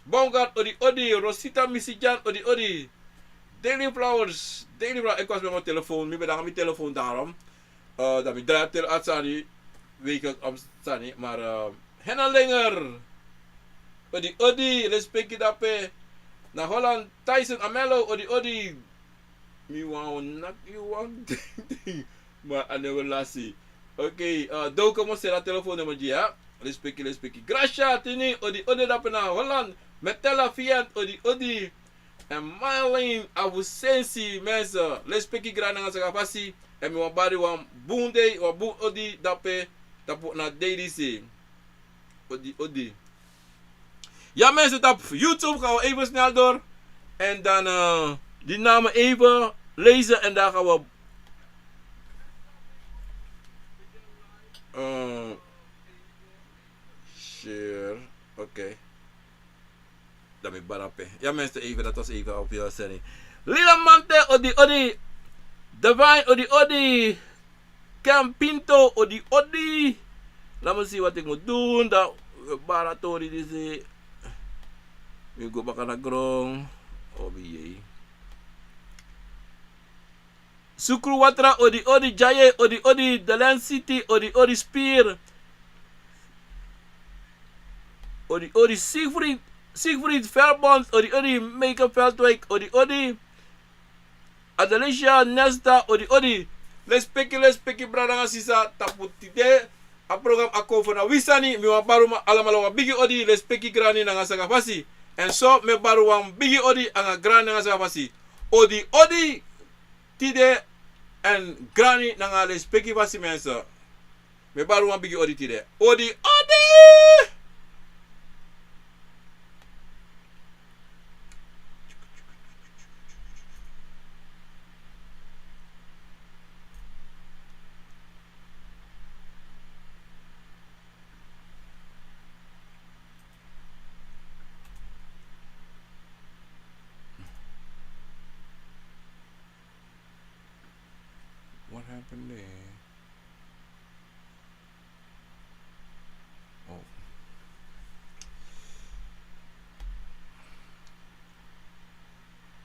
Baumgart, odi odi. Rosita Misijan, odi odi. Daily Flowers, Daily Flowers, ik was met mijn telefoon, mi ben nanga mi telefoon, daarom. Eh, dan mi draai tel atsani, weken op sani, maar, eh, Henna Linger, odi odi, lespeki dape. Na Holland, Tyson Amelo, odi odi. Mi wan nak yu wan ding ding. Maar I never lasi. Oké, eh, Doke Mosera, telefoonnummer dia. Lespeki, lespeki. Gracia Tini, odi odi dape na Holland. Metella Fiat, odi odi. En Marlene Abusensi, mensen. Lespeki grani nanga saka fasi. En mi wan bari wan bun dei, wan bun odi dape, tapu na dei disi. Odi, odi. Ja, mensen, op YouTube gaan we even snel door. En dan, eh, die namen even lezen en dan gaan we, eh, share. Oké. Dan mi bari ape. Ja, mensen, even, dat was even op je uitzending. Lila Mante, odi, odi. Divine, odi, odi. Ken Pinto, odi odi. Laat me zien wat ik moet doen. Dan we bari a tori disi. Mi go baka na gron. Obi yei. Sukru Watra, odi odi. Jaye, odi odi. Delen City, odi odi. Spier, odi odi. Siegfried, Siegfried Verbond, odi odi. Meike Veldwijk, odi odi. Adelicia Nesta, odi odi. Lespeki, lespeki, brada nanga sisa, tapu tide. A program Akomfo na wi sani, mi wan bari un alamala wan bigi odi, lespeki grani nanga saka fasi. En so mi e bari un wan bigi odi anga grani nanga saka fasi. Odi odi tide, en grani nanga lespeki fasi, mensen. Mi e bari un wan bigi odi tide. Odi odi. What happened there?